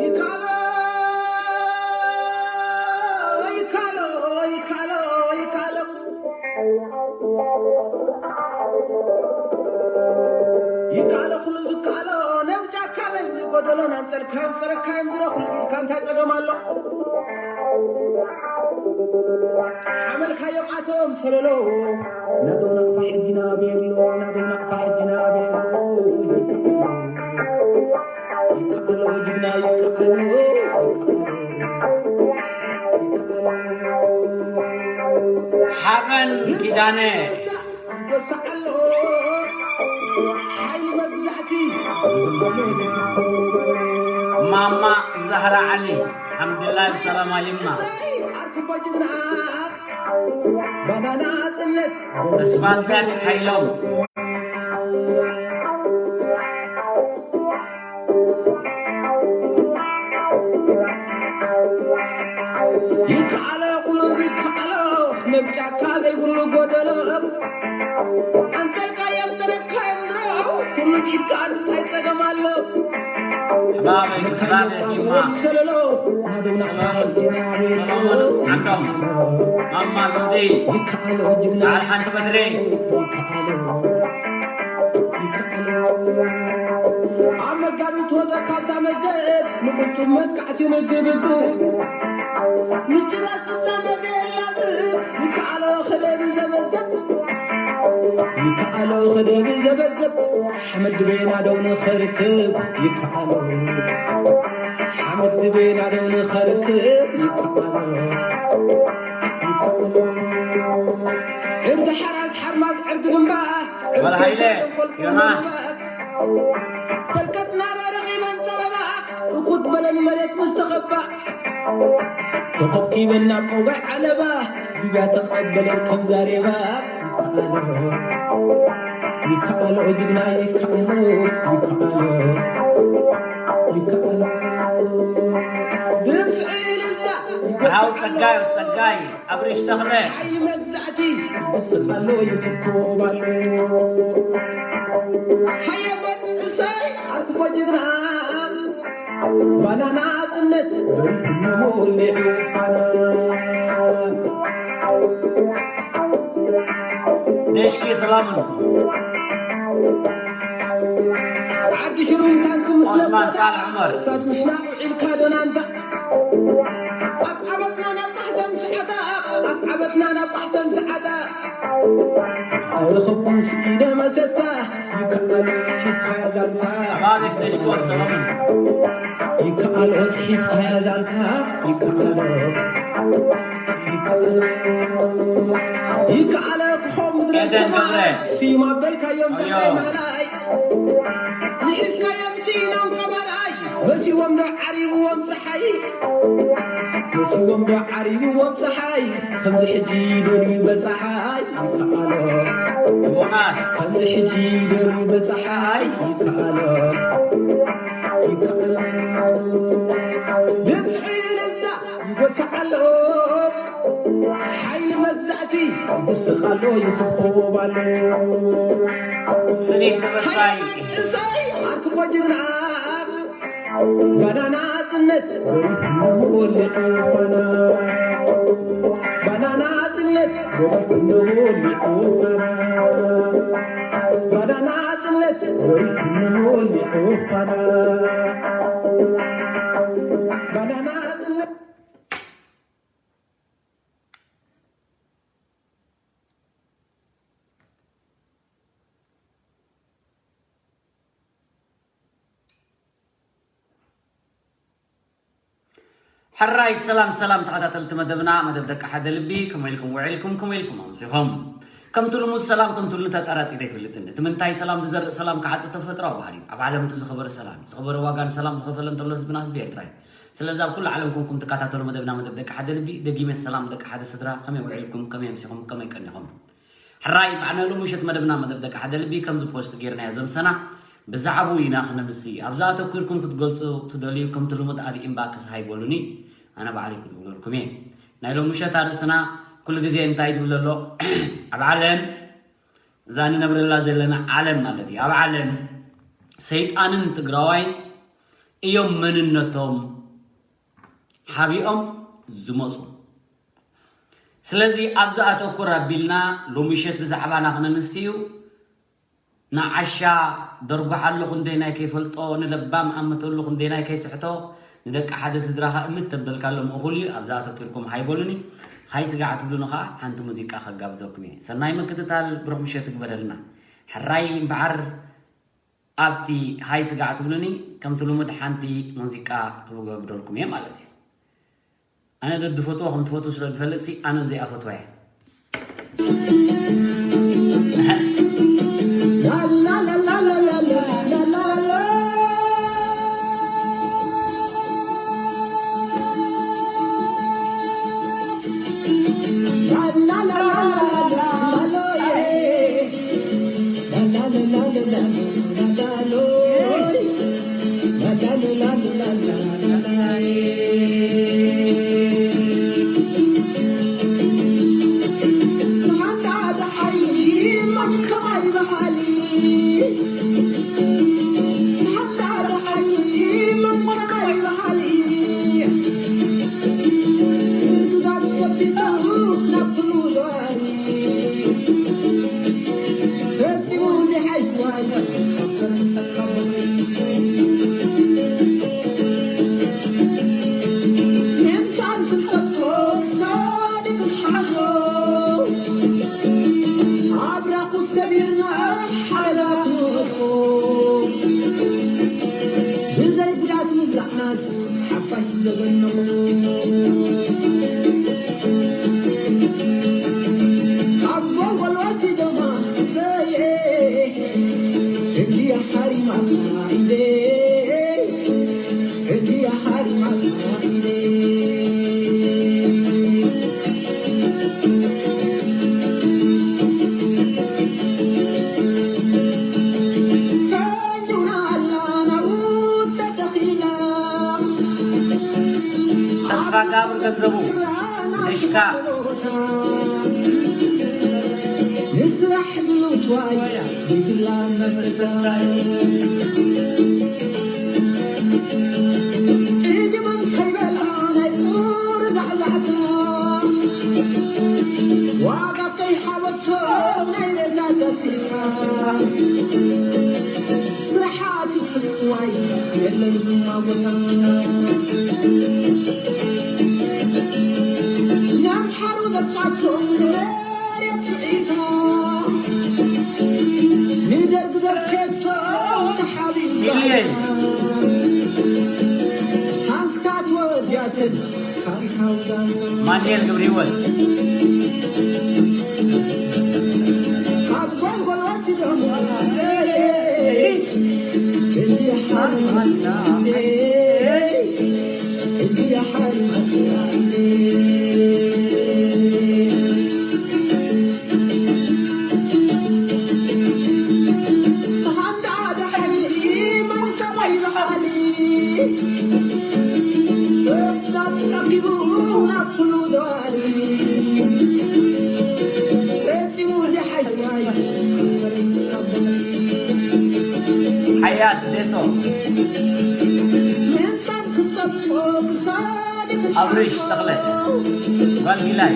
ይካሎ፣ ይካሎ፣ ይካሎ፣ ይካሎ። ይካሎ ኩሉ ዝካሎ፣ ነብጃካ በል ጎደሎን ኣንጸልካዮም ጸረካዮም ድረ ኩሉ ኢልካ እንታይ ጸገም ኣሎ? ሓመልካዮም ኣቶም ሰለሎ፣ ናዶ ናቕፋ ሕጊና ቤሎ፣ ናዶ ናቕፋ ሕጊና ቤሎ። ይካሎ ጅግና ይካሎ። ሓበን ኪዳነ። ይጎሳዕ ኣሎ ሓይሊ መግዛእቲ። ማማ ዛህራ ዓሊ ሓምድላይ ብሰላማ ይማ። ኣርክቦ ጅግና ባናና ጽነት። ተስፋልካት ሓይሎም። ይከኣሎ ኩሉ ይከኣሎ፣ ነብ ጫካ ዘይብሉ ጎደሎ። ኣንጸልካዮም፣ ጸረግካዮም ድሮ፣ ኩሉ ኢድካ እንታይ ጸገም ኣሎ? ሕባበይ፣ ሕባበይ፣ ዲማ። ሰለሎ፣ ሰሎሞን፣ ሰሎሞን ዓንዶም፣ ማማ ዘውዲ፣ ይከኣሎ ጅግና፣ በዓል ሓንቲ በትሪ። ይከኣሎ። ኣብ መጋቢት ወዘ ካብታ መዝገብ ንቅልጡፍ መጥቃዕቲ ንግብግብ ምጭራስ ፍጻመ ዘየላዝብ ይከኣሎ ክደብ ዘበዘብ ይከኣሎ ክደብ ዘበዘብ ሓመድ ቤና ደው ንኽርክብ ይከኣሎ ሓመድ ቤና ደው ንኽርክብ ይከኣሎ ይከኣሎ ዕርዲ ሓራስ ሓርማዝ ዕርዲ ግንባር በል ሃይለ፣ ዮናስ። ፈልቀትና ዶ ረኺበን ጸበባ፣ ስኩት በለን መሬት ምስ ተኸባ። ተኸብኪበን ናብ ቆጋይ ዓለባ፣ ሊብያ ተቐበለን ከም ዛሬባ። ይከኣሎ፣ ይከኣሎ ጅግና፣ ይከኣሎ፣ ይከኣሎ፣ ይከኣሎ። ድምፂ ዕልልታ፣ ሃው ጸጋይ፣ ጸጋይ። ኣብርሽ ተኽለ። ሓይሊ መግዛእቲ ይስቕ ኣሎ፣ ይፍኮብ ኣሎ። ሃየ መንእሰይ ኣርክቦ ጅግና፣ ባናና ጽነት በሪኹ ሞሊዑ ፋና። ደሽኪ ሰላምን። ዓዲ ሽሩን ታንክ ምስ ኦስማን ለበሳ፣ ሳልሕ ዑመር። እሳት ምሽናቕ ውዒልካ ዶ ናንታ? ኣብ ዓመትና ናብ ማሕዘን ሰዓታ፣ ኣብ ዓመትና ናብ ማሕዘን ሰዓታ። ኣይረኸብኩን ስኢነ መሰታ፣ ይከኣል ሒብካያ ዛንታ። ኣባቤት ነሽኮር ሰሎሞን። ይከኣል ወስሒብካያ ዛንታ፣ ይከኣል፣ ይከኣል። ይከኣል ክኾም ምድረ ኤደን ሰማይ፣ ገብረ። ስዩም ኣበልካዮም ኣዮ። ተኸማላይ። ንሒዝካዮም ስኢኖም ቀባላይ፣ መሲዎም ዶ ዓሪብዎም ጸሓይ? መሲዎም ዶ ዓሪብዎም ጸሓይ? ከምዚ ሕጂ ደልዩ በጸሓይ ይከኣሎ። ዮናስ። ከምዚ ሕጂ ደልዩ በጸሓይ ይከኣሎ። ይከኣሎ። ድምፂ እልልታ ይጎስዓሎ። ሓይሊ መግዛእቲ ይድስኻሎ፣ ይኽኮባሎ። ስኒት ተበሳይ። እሰይ፣ ኣርክቦ ጅግና። ባናና ጽነት፣ ወሊዑ ፋና። ባናና ጽነት፣ ወሊዑ ፋና። ባናና ጽነት፣ ወሊዑ ፋና። ባናና ጽነት። ሕራይ ሰላም ሰላም ተኸታተልቲ መደብና፣ መደብ ደቂ ሓደ ልቢ፣ ከመይ ኢልኩም ውዒልኩም፣ ከመይ ኢልኩም ኣምሲኹም? ከምቲ ልሙድ ሰላም ከምቲ ልሙድ ተጠራጢረ ኣይፈልጥን። እቲ ምንታይ ሰላም ዝዘርእ ሰላም ክዓጽድ ተፈጥሮኣዊ ባህሪ እዩ። ኣብ ዓለም እቲ ዝኸበረ ሰላም እዩ። ዝኸበረ ዋጋ ንሰላም ዝኸፈለ እንተሎ ህዝብና ህዝቢ ኤርትራ እዩ። ስለዚ ኣብ ኩሉ ዓለም ኮንኩም ትከታተሉ መደብና መደብ ደቂ ሓደ ልቢ፣ ደጊመ ሰላም ደቂ ሓደ ስድራ፣ ከመይ ውዒልኩም፣ ከመይ ኣምሲኹም፣ ከመይ ቀኒኹም? ሕራይ፣ ባዕልና ሎሚ ምሸት መደብና መደብ ደቂ ሓደ ልቢ ከምዚ ፖስት ጌርናዮ ዘምሰና ብዛዕባኡ ኢና ክነምሲ። ኣብዛ ኣተኲርኩም ክትገልጹ ትደልዩ ከምቲ ልሙድ ኣብ ኢንባክስ ሃይ በሉኒ፣ ኣነ ባዕለይ ክድውለልኩም እየ። ናይ ሎሚ ምሸት ኣርእስትና ኩሉ ግዜ እንታይ ድብል ዘሎ ኣብ ዓለም እዛ ንነብረላ ዘለና ዓለም ማለት እዩ። ኣብ ዓለም ሰይጣንን ትግራዋይን እዮም መንነቶም ሓቢኦም ዝመፁ። ስለዚ ኣብዚ ኣተኩር ኣቢልና ሎሚ ምሸት ብዛዕባና ክነንስእ እዩ። ንዓሻ ደርጉሓሉ ክንደይ ናይ ከይፈልጦ፣ ንለባም ኣምተሉ ክንደይ ናይ ከይስሕቶ፣ ንደቂ ሓደ ስድራኻ እምት ተበልካሎም እኹል እዩ። ኣብዛ ኣተኪርኩም ሃይ በሉኒ። ሃይ ስጋዕ ትብሉኒ ኸዓ ሓንቲ ሙዚቃ ከጋብዘኩም እየ። ሰናይ ምክትታል፣ ብሩኽ ምሸት ይግበረልና። ሕራይ እምበዓር ኣብቲ ሃይ ስጋዕ ትብሉኒ፣ ከምቲ ልሙድ ሓንቲ ሙዚቃ ክብገብደልኩም እየ ማለት እዩ። ኣነ ደድፈትዎ ከም ትፈትዉ ስለ ዝፈልጥ ሲ ኣነ ዘይኣፈትዋ እየ። ተስፋ ጋብር ገንዘቡ ደሽካ ማንኤል ግብሪ ህይወት ሓያት ዴሶ ኣብርሽ ተኽለ ጓል ጊላይ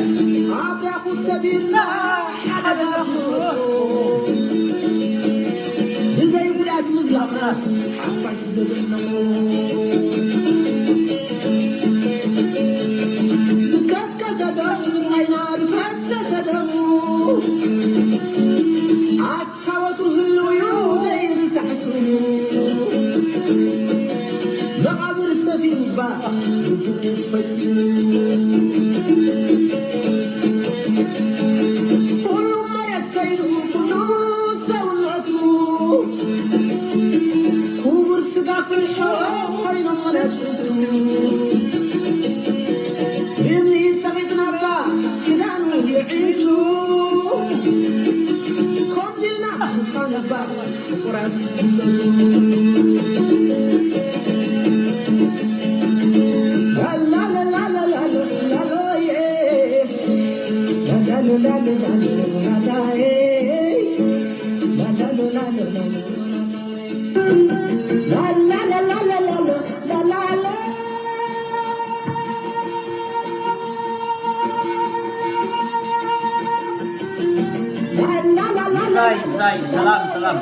ምሳይ ምሳይ ሰላም ሰላም።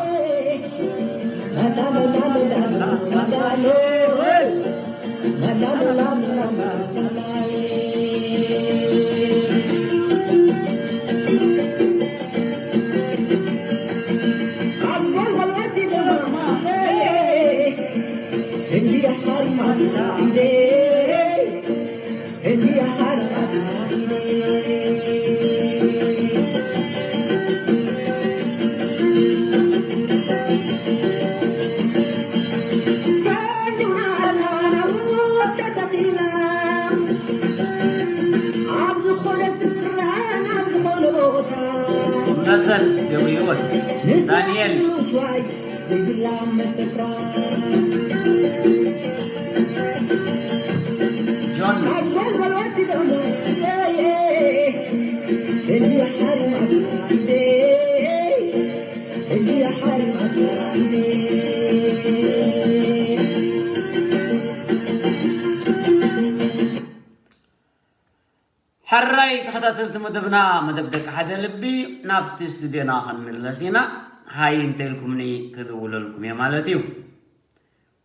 መሰት ገብረህይወት ዳንኤል ጆን ሕራይ ተኸታተልቲ መደብና፣ መደብ ደቂ ሓደ ልቢ፣ ናብቲ ስቱድዮና ክንምለስ ኢና። ሃይ እንተልኩምኒ ክድውለልኩም እየ ማለት እዩ።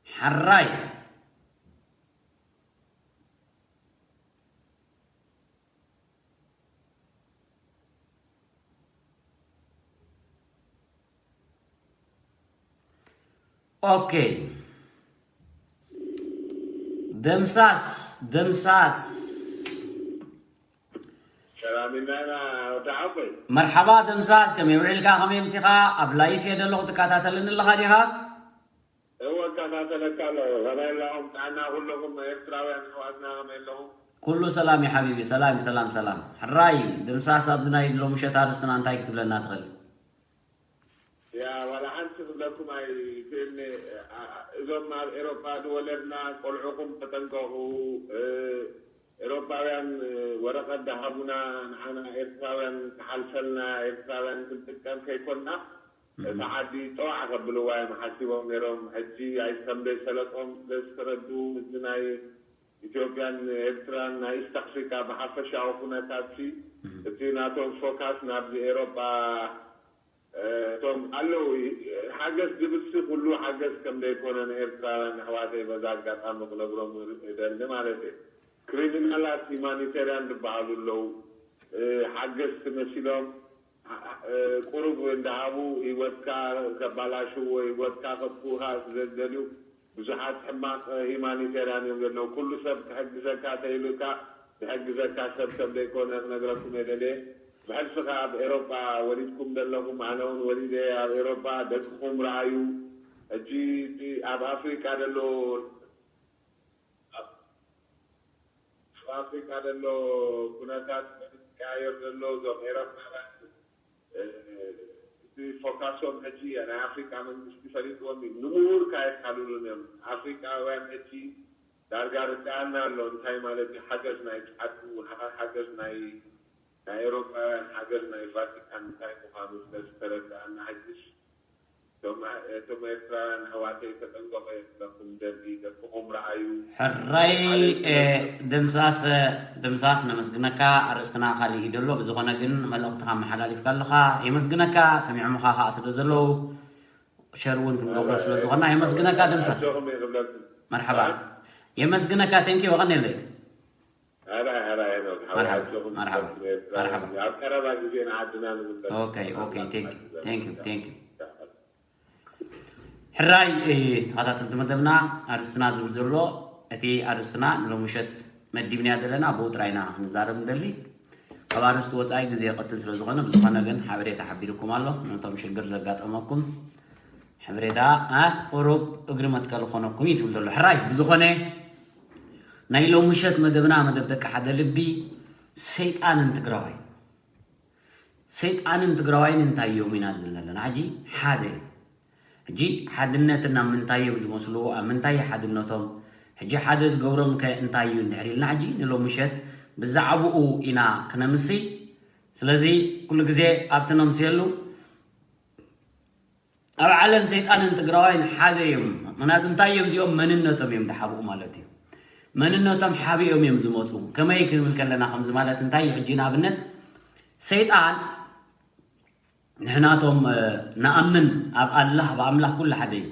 ሕራይ። ኦኬ። ደምሳስ፣ ደምሳስ። ሰላም ኢና ወዲ ዓቦይ። መርሓባ ደምሳስ፣ ከመይ ውዒልካ፣ ከመይ ምሲኻ? ኣብ ላይፍ እየ ዘለኹ፣ ትከታተለኒ ኣለኻ ዲኻ? እወ፣ እከታተለካ ኣለኹ። ከመይ ኣለኹም? ጥዕና ኩለኹም ኤርትራውያን ኣሕዋትና ከመይ ኣለኹም? ኩሉ ሰላም እዩ ሓቢቢ፣ ሰላም፣ ሰላም፣ ሰላም። ሕራይ ደምሳስ፣ ኣብዚ ናይ ሎምሸት ኣርእስትና እንታይ ክትብለና ትኽእል? ያ፣ ዋላ ሓንቲ ክብለኩም ኣይክእልኒ። ኣ-፣ እዞም ኣብ ኤሮጳ ዝወለድና ቆልዑኹም ተጠንቀቑ። እ፣ ኤሮጳውያን፣ እ፣ ወረቐት ዝሃቡና ንዓና ኤርትራውያን ክሓልፈልና፣ ኤርትራውያን ክንጥቀም ከይኮንና፣ እህ። እታ ዓዲ ጠዋዕ ከብልዋ እዮም ሓሲቦም ነይሮም። ሕጂ ኣይ-፣ ከም ዘይሰለጦም ስለ ዝተረድኡ፣ ምስዚ ናይ ኢትዮጵያን ኤርትራን ናይ ኢስት ኣፍሪቃ ብሓፈሻዊ ኩነታትሲ፣ እህ። እቲ ናቶም ፎካስ ናብዚ ኤሮጳ፣ እ፣ እቶም ኣለዉ፣ እ፣ ሓገዝ ዝብልሲ ኩሉ ሓገዝ ከም ዘይኮነ ንኤርትራውያን ኣሕዋተይ በዛ ኣጋጣሚ ክነግሮም እደሊ ማለት እየ። ክሪሚናላት ሂማኒቴርያን ዝበሃሉ ኣለዉ፣ እ፣ ሓገዝቲ መሲሎም፣ እ፣ ቁሩብ እንዳሃቡ ህይወትካ ከባላሽዎ፣ ህይወትካ ከጥፍኡኻ ስለ ዝደልዩ፣ ብዙሓት ሕማቕ ሂማኒቴርያን እዮም ዘለዉ። ኩሉ ሰብ ክሕግዘካ ተይሉካ ዝሕግዘካ ሰብ ከም ዘይኮነ ክነግረኩም እየ ደልየ። ብሕልፊ ከኣ ኣብ ኤሮጳ ወሊድኩም ዘለኹም፣ ኣነ እውን ወሊደ ኣብ ኤሮጳ፣ ደቅኹም ረኣዩ። ሕጂ እቲ ኣብ ኣፍሪቃ ዘሎ፣ ኣብ ኣፍሪቃ ዘሎ ኩነታት ምንም ይቀያየር ዘሎ፣ እዞም ኤሮጳውያን እ፣ እቲ ፎካሶም ሕጂ ናይ ኣፍሪቃ መንግስቲ ፈሊጥዎም እዩ። ንምሁር ከኣ የታልሉን እዮም። ኣፍሪቃውያን ሕጂ ዳርጋ ርድኣና ኣሎ። እንታይ ማለት እዩ? ሓገዝ ናይ ጻድቁ፣ ሓ-፣ ሓገዝ ናይ፣ ናይ ኤውሮጳውያን፣ ሓገዝ ናይ ቫቲካን እንታይ ምዃኑ ስለ ዝተረድኣና፣ ሕጂስ እቶም፣ እቶም ኤርትራውያን ኣሕዋተይ ተጠንቀቑ እየ ክብለኩም ደሊ፣ ደቅኹም ረኣዩ። ሕራይ፣ ሓደ እ፣ ደምሳስ፣ ደምሳስ ነመስግነካ። ኣርእስትና ካልእ እዩ ዘሎ። ብዝኾነ ግን መልእኽትኻ መሓላሊፍካ ኣለኻ። የመስግነካ። ሰሚዖምኻ ኸኣ ስለ ዘለዉ ሸር እውን ክንገብሮ ስለ ዝኾና የመስግነካ ደምሳስ። ኣጆኹም እየ ክብለኩም። መርሓባ። እ? የመስግነካ። ቴንኪ ወቐኔለይ። ሕራይ፣ ሕራይ፣ ሄኖክ፣ ሓወይ፣ መርሓባ፣ ኣጆኹም መርሓባ፣ ክብለኩም እየ። መርሓባ። ኣብ ቀረባ ግዜ ንዓድና ንምለስ። ኦኬ፣ ኦኬ፣ ቴንክ ዩ፣ ቴንክ ዩ፣ ቴንክ ዩ። ሕራይ፣ እ፣ ተኸታተልቲ መደብና፣ ኣርእስትና ዝብል ዘሎ፣ እቲ ኣርእስትና ንሎሚ ምሸት መዲብናዮ ዘለና፣ ብኡ ጥራይ ኢና ክንዛረብ ንደሊ። ካብ ኣርእስቲ ወጻኢ ግዜ የቐትል ስለ ዝኾነ፣ ብዝኾነ ግን ሓበሬታ ሓቢርኩም ኣሎ። ነቶም ሽግር ዘጋጠመኩም ሓበሬታ፣ ኣ፣ ቁሩብ እግሪ መትከል ክኾነኩም እዩ ዝብል ዘሎ። ሕራይ፣ ብዝኾነ፣ ናይ ሎሚ ምሸት መደብና፣ መደብ ደቂ ሓደ ልቢ፣ ሰይጣንን ትግራዋይ። ሰይጣንን ትግራዋይን እንታይ እዮም ኢና ንብል ዘለና? ሕጂ ሓደ። ሕጂ ሓድነትና ምንታይ እዮም ዝመስሉ? ኣብ ምንታይ እዩ ሓድነቶም? ሕጂ ሓደ ዝገብሮም ከ እንታይ እዩ? እንድሕር ኢልና ሕጂ ንሎሚ ምሸት ብዛዕባኡ ኢና ክነምሲ። ስለዚ ኩሉ ግዜ ኣብቲ ነምስየሉ ኣብ ዓለም ሰይጣንን ትግራዋይን ሓደ እዮም። ምክንያቱ እንታይ እዮም እዚኦም? መንነቶም እዮም ተሓብኡ ማለት እዩ። መንነቶም ሓቢኦም እዮም ዝመፁ። ከመይ ክንብል ከለና ከምዚ ማለት እንታይ እዩ? ሕጂ ንኣብነት ሰይጣን ንሕናቶም ንኣምን ኣብ ኣላህ ኣብ ኣምላኽ ኩሉ ሓደ እዩ።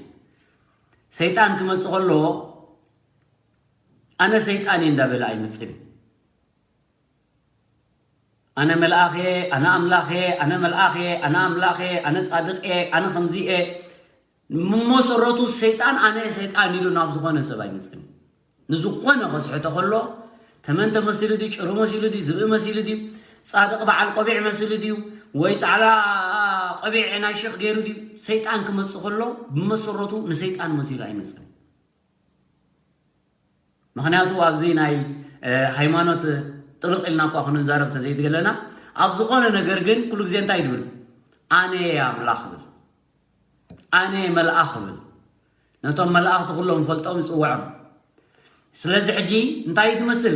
ሰይጣን ክመፅእ ከሎ ኣነ ሰይጣን እየ እንዳበለ ኣይመፅን እዩ። ኣነ መልኣኽ እየ፣ ኣነ ኣምላኽ እየ፣ ኣነ መልኣኽ እየ፣ ኣነ ኣምላኽ እየ፣ ኣነ ፃድቕ እየ፣ ኣነ ከምዚ እየ። መሰረቱ ሰይጣን ኣነ እየ ሰይጣን ኢሉ ናብ ዝኾነ ሰብ ኣይመፅን። ንዝኾነ ከስሕቶ ከሎ ተመን ተመሲሉ ድዩ፣ ጭሩ መሲሉ ድዩ፣ ዝብኢ መሲሉ ድዩ፣ ፃድቕ በዓል ቆቢዕ መሲሉ ድዩ፣ ወይ ፃዕዳ ቆቢዕ ናይ ሸኽ ገይሩ ድዩ፣ ሰይጣን ክመፅእ ከሎ ብመሰረቱ ንሰይጣን መሲሉ ኣይመፅን። ምክንያቱ ኣብዚ ናይ ሃይማኖት ጥልቕ ኢልና እኳ ክንዛረብ ተዘይትገለና ኣብ ዝኾነ ነገር ግን ኩሉ ግዜ እንታይ ድብል? ኣነ ኣምላኽ ብል፣ ኣነ መልኣኽ ብል። ነቶም መላእኽቲ ኩሎም ፈልጦም ይፅውዖም። ስለዚ ሕጂ እንታይ እዩ ዝመስል?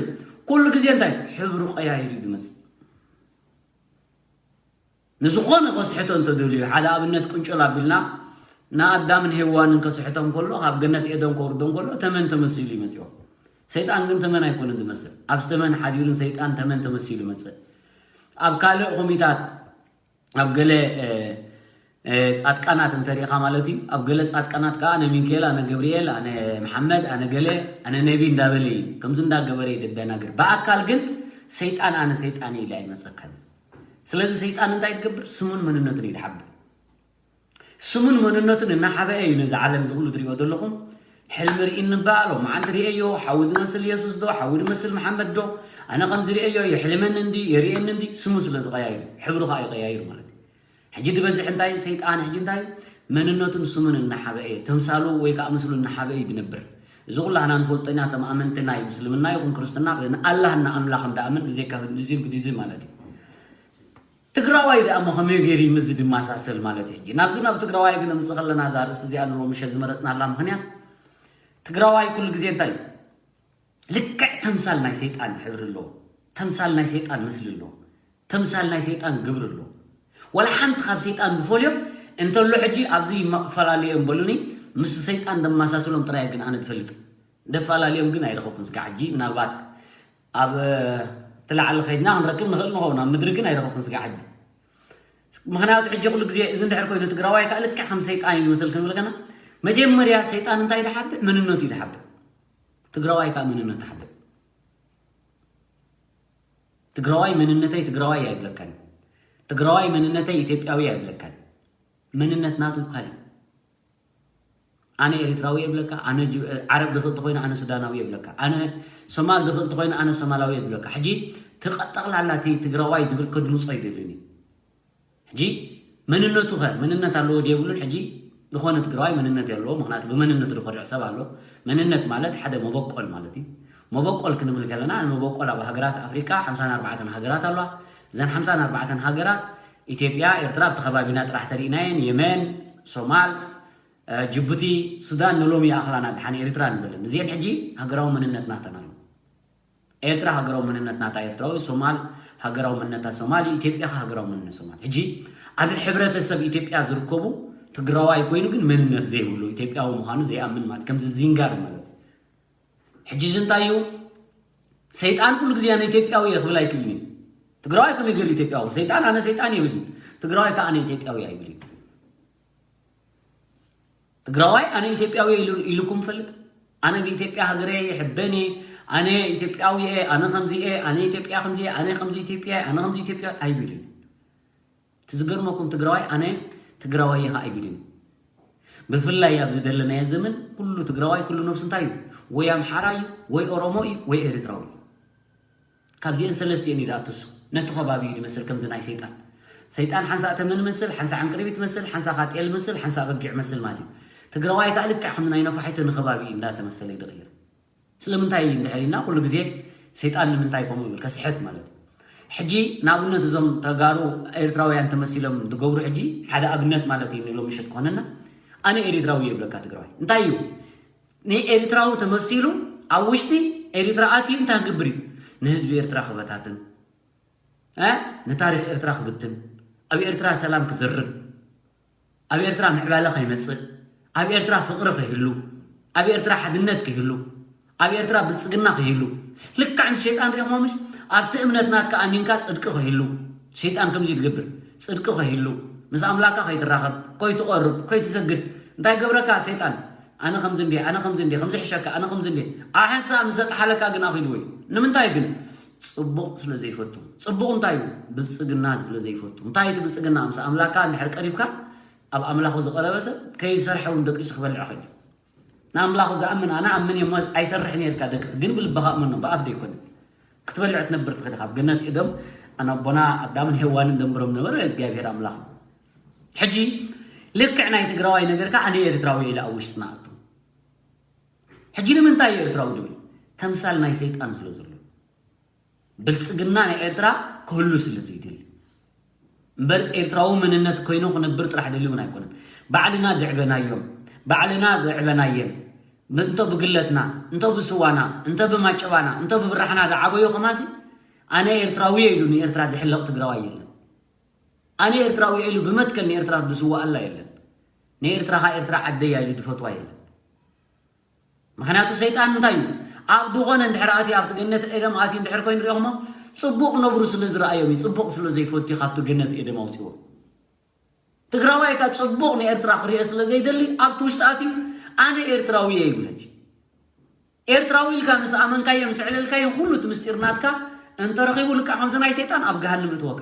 ኩሉ ግዜ እንታይ ሕብሩ ቀያይሩ እዩ ዝመፅእ። ንዝኾነ ከስሕቶ እንተደልዩ ሓደ ኣብነት ቅንጭል ኣቢልና ንኣዳምን ሄዋንን ከስሕቶም ከሎ ካብ ገነት ኤደን ከውርዶም ከሎ ተመን ተመሲሉ ይመፅኦ። ሰይጣን ግን ተመን ኣይኮነን ዝመስል። ኣብዚ ተመን ሓዲሩን ሰይጣን ተመን ተመሲሉ ይመፅእ። ኣብ ካልእ ኮሚታት ኣብ ገለ ፃድቃናት እንተሪኢኻ ማለት እዩ። ኣብ ገለ ፃድቃናት ከዓ ኣነ ሚንኬል፣ ኣነ ገብርኤል፣ ኣነ መሓመድ፣ ኣነ ገለ፣ ኣነ ነቢ እንዳበለ እዩ ከምዚ እንዳገበረ እዩ ደደናግር። ብኣካል ግን ሰይጣን ኣነ ሰይጣን ኢለ ኣይመፀካን። ስለዚ ሰይጣን እንታይ ትገብር? ስሙን መንነቱን እዩ ዝሓብእ። ስሙን መንነቱን እናሓበአ እዩ ነዚ ዓለም እዚ ኩሉ ትሪኦ ዘለኹም። ሕልሚ ርኢ እንበኣሎ መዓንቲ ርእየዮ፣ ሓዊ ዝመስል የሱስ ዶ ሓዊ ዝመስል መሓመድ ዶ፣ ኣነ ከምዚ ርእየዮ፣ የሕልመኒ እንዲ የርእየኒ እንዲ። ስሙ ስለ ዝቀያይሩ ሕብሩ ከዓ ይቀያይሩ ማለት እዩ። ሕጂ ዝበዝሕ እንታይ ሰይጣን ሕጂ እንታይ መንነቱን ስሙን እናሓበአ እዩ፣ ተምሳሉ ወይ ከዓ ምስሉ እናሓበአ እዩ ዝነብር። እዚ ኩላህና ንፈልጦ ኢና። እቶም ኣመንቲ ናይ ምስልምና ይኹን ክርስትና ንኣላህ እና ኣምላኽ እንዳኣምን ብዘይካ ህንዱዝም ቡዲዝም ማለት እዩ። ትግራዋይ ደኣ እሞ ከመይ ገይሩ እዩ ምስዚ ድመሳሰል ማለት እዩ? ሕጂ ናብዚ ናብ ትግራዋይ ግን ምፅእ ከለና እዛ ርእሲ እዚኣ ንሎ ምሸት ዝመረፅናላ ምክንያት ትግራዋይ ኩሉ ግዜ እንታይ እዩ? ልክዕ ተምሳል ናይ ሰይጣን ሕብሪ ኣለዎ። ተምሳል ናይ ሰይጣን ምስሊ ኣለዎ። ተምሳል ናይ ሰይጣን ግብሪ ኣለዎ። ዋላ ሓንቲ ካብ ሰይጣን ዝፈልዮ እንተሎ ሕጂ ኣብዚ ይፈላለዮም በሉኒ። ምስ ሰይጣን ደመሳስሎም ጥራይ ግን ኣነ ዝፈልጥ። ደፈላለዮም ግን ኣይረኸብኩን ስጋ ሕጂ። ምናልባት ኣብ ትላዕሊ ከይድና ክንረክብ ንኽእል ንኸውን፣ ኣብ ምድሪ ግን ኣይረኸብኩን ስጋ ሕጂ። ምክንያቱ ሕጂ ኩሉ ግዜ እዚ እንድሕር ኮይኑ ትግራዋይ ከዓ ልክዕ ከም ሰይጣን እዩ ዝመስል ክንብል ከና መጀመርያ ሰይጣን እንታይ ድሓብእ? መንነቱ እዩ ድሓብእ። ትግራዋይ ከዓ መንነቱ ሓብእ። ትግራዋይ መንነተይ ትግራዋይ ኣይብለካን። ትግራዋይ መንነተይ ኢትዮጵያዊ ኣይብለካን። መንነት ናቱ ካሊእ። ኣነ ኤሪትራዊ የብለካ፣ ኣነ ጅ- ዓረብ ድኽእቲ ኮይነ ኣነ ሱዳናዊ የብለካ፣ ኣነ ሶማል ድኽእቲ ኮይነ ኣነ ሶማላዊ የብለካ። ሕጂ ትቐጠቕላላ እቲ ትግራዋይ ድብል ከድምፆ ይደልን እዩ። ሕጂ መንነቱ ኸ መንነት ኣለዎ ድየብሉን? ሕጂ ዝኾነ ትግራዋይ መንነት የለዎ። ምክንያቱ ብመንነቱ ዝኮርዕ ሰብ ኣሎ። መንነት ማለት ሓደ መበቆል ማለት እዩ። መበቆል ክንብል ከለና ንመበቆል ኣብ ሃገራት ኣፍሪካ ሓምሳን ኣርባዕተን ሃገራት ኣለዋ። እዘን ሓምሳን ኣርባዕተን ሃገራት ኢትዮጵያ፣ ኤርትራ ኣብቲ ከባቢና ጥራሕ ተሪእናየን፣ የመን፣ ሶማል፣ እ፣ ጅቡቲ፣ ሱዳን ንሎሚ ይኣኽላና ድሓን ኤርትራ ንበለን። እዚአን ሕጂ ሃገራዊ መንነት ናተን ኣሎ። ኤርትራ ሃገራዊ መንነት ናታ ኤርትራዊ፣ ሶማል ሃገራዊ መንነታ ሶማል፣ ኢትዮጵያ ከ ሃገራዊ መንነት ሶማል። ሕጂ ኣብ ሕብረተሰብ ኢትዮጵያ ዝርከቡ ትግራዋይ ኮይኑ ግን መንነት ዘይብሉ ኢትዮጵያዊ ምዃኑ ዘይኣምን ማለት ከምዚ ዚንጋር ማለት እዩ። ሕጂ እዚ እንታይ እዩ? ሰይጣን ኩሉ ግዜ ኣነ ኢትዮጵያዊ እየ ክብል ኣይክእልን እዩ። ትግራዋይ ከመይ ገይሩ ኢትዮጵያዊ? ሰይጣን ኣነ ሰይጣን ይብል እዩ። ትግራዋይ ከ ኣነ ኢትዮጵያዊ ኣይብል እዩ። ትግራዋይ ኣነ ኢትዮጵያዊ እየ ኢሉ ኢሉኩም ይፈልጥ? ኣነ ብኢትዮጵያ ሃገረ ይሕበን እየ፣ ኣነ ኢትዮጵያዊ እየ፣ ኣነ ከምዚ እየ፣ ኣነ ኢትዮጵያ ከምዚ እየ፣ ኣነ ከምዚ ኢትዮጵያ እየ፣ ኣነ ከምዚ ኢትዮጵያ ኣይብልን። እቲ ዝገርመኩም ትግራዋይ ኣነ ትግራዋይ እየ ከዓ ኣይብልን። ብፍላይ ኣብዚ ዘለናዮ ዘመን ኩሉ ትግራዋይ ኩሉ ነብሱ እንታይ እዩ? ወይ ኣምሓራ እዩ፣ ወይ ኦሮሞ እዩ፣ ወይ ኤርትራዊ እዩ። ካብዚአን ሰለስቲአን እዩ ዝኣትሱ። ነቲ ከባቢ እዩ ዝመስል ከምዚ ናይ ሰይጣን። ሰይጣን ሓንሳእ ተመን መስል፣ ሓንሳእ ዕንቅርቢት መስል፣ ሓንሳእ ካጤል መስል፣ ሓንሳእ በጊዕ መስል ማለት እዩ። ትግራዋይ ከዓ ልክዕ ከምዚ ናይ ነፋሒቶ ንከባቢ እዩ እንዳተመሰለ ይድቕይር። ስለምንታይ እንድሕር ኢልና ኩሉ ግዜ ሰይጣን ንምንታይ ከምኡ ይብል? ከስሕት ማለት እዩ። ሕጂ ንኣብነት እዞም ተጋሩ ኤርትራውያን ተመሲሎም ዝገብሩ ሕጂ ሓደ ኣብነት ማለት እዩ ንሎም ምሸት ክኾነና ኣነ ኤርትራዊ የብለካ ትግራዋይ እንታይ እዩ ንኤርትራዊ ተመሲሉ ኣብ ውሽጢ ኤርትራ ኣትዩ እንታይ ክገብር እዩ ንህዝቢ ኤርትራ ክበታትን እ ንታሪክ ኤርትራ ክብትን ኣብ ኤርትራ ሰላም ክዘርግ ኣብ ኤርትራ ምዕባለ ከይመጽእ፣ ኣብ ኤርትራ ፍቕሪ ከይህሉ፣ ኣብ ኤርትራ ሓድነት ከይህሉ፣ ኣብ ኤርትራ ብልጽግና ከይህሉ፣ ልክዕ ምስ ሸይጣን ሪኢኹሞ ምሽ? ኣብቲ እምነት ናትካ ኣሚንካ ጽድቂ ከይህሉ፣ ሸይጣን ከምዚ ትገብር፣ ጽድቂ ከይህሉ፣ ምስ ኣምላካ ከይትራኸብ፣ ከይትቐርብ፣ ከይትሰግድ፣ እንታይ ገብረካ ሸይጣን? ኣነ ከምዚ እንዴ፣ ኣነ ከምዚ እንዴ፣ ከምዚ ሕሸካ፣ ኣነ ከምዚ እንዴ። ኣሓንሳ ምስ ኣጥሓለካ ግን ኣኺልዎ እዩ። ንምንታይ ግን? ጽቡቕ ስለ ዘይፈቱ። ጽቡቕ እንታይ እዩ? ብልጽግና ስለ ዘይፈቱ። እንታይ እቲ ብልጽግና? ምስ ኣምላካ እንድሕር ቀሪብካ፣ ኣብ ኣምላኹ ዝቐረበ ሰብ ከይሰርሐ እውን ደቂሱ ክበልዕ ኸይድ። ንኣምላኹ ዝኣምን ኣነ ኣምን እየ እሞ ኣይሰርሕን እየ ኢልካ ደቅስ፣ ግን ብልብኻ እመኖ፣ ብኣፍ ደይኮነ። ክትበልዕ ትነብር ትኽእል ኢኻ። ኣብ ገነት ኤዶም ኣነ ኣቦና ኣዳምን ሄዋንን ደንብሮም ነበረ እግዚኣብሔር ኣምላኽ። ሕጂ ልክዕ ናይ ትግራዋይ ነገርካ ኣነ ኤርትራዊ ኢለ ኣብ ውሽጥና ኣቱ። ሕጂ ንምንታይ እዩ ኤርትራዊ ድብል? ተምሳል ናይ ሰይጣን ስለ ዘሎ። ብልጽግና ናይ ኤርትራ ክህሉ ስለ ዘይደሊ። እምበር ኤርትራዊ መንነት ኮይኑ ክነብር ጥራሕ ደልዩ እውን ኣይኮነን። ባዕልና ድዕበናዮም፣ ባዕልና ድዕበናየን። እንቶ ብግለትና፣ እንቶ ብስዋና፣ እንቶ ብማጨባና፣ እንቶ ብብራሕና ድዓበዮ ከማሲ፣ ኣነ ኤርትራዊ እየ ኢሉ ንኤርትራ ድሕለቕ ትግራዋይ የለን። ኣነ ኤርትራዊ እየ ኢሉ ብመትከል ንኤርትራ ድስዋኣላ የለን። ንኤርትራ ኸኣ ኤርትራ ዓደይ እያ ኢሉ ድፈትዋ የለን። ምኽንያቱ ሰይጣን እንታይ እዩ? ኣብ ድኾነ እንድሕር ኣትዩ፣ ኣብቲ ገነት ኤደም ኣትዩ እንድሕር ኮይኑ ሪኦኹሞ፣ ጽቡቕ ነብሩ ስለ ዝረኣዮም እዩ፣ ጽቡቕ ስለ ዘይፈቱ እዩ ካብቲ ገነት ኤደም ኣውጽዎ። ትግራዋይ ከኣ ጽቡቕ ንኤርትራ ክሪኦ ስለ ዘይደሊ፣ ኣብቲ ውሽጢ ኣትዩ፣ ኣነ ኤርትራዊ እየ ይብል። ሕጂ ኤርትራዊ ኢልካ ምስ ኣመንካዮ፣ ምስ ኣዕለልካዮ፣ ኩሉ እቲ ምስጢር ናትካ እንተረኺቡ፣ ልክዕ ከምዚ ናይ ሰይጣን ኣብ ገሃንም እትወካ።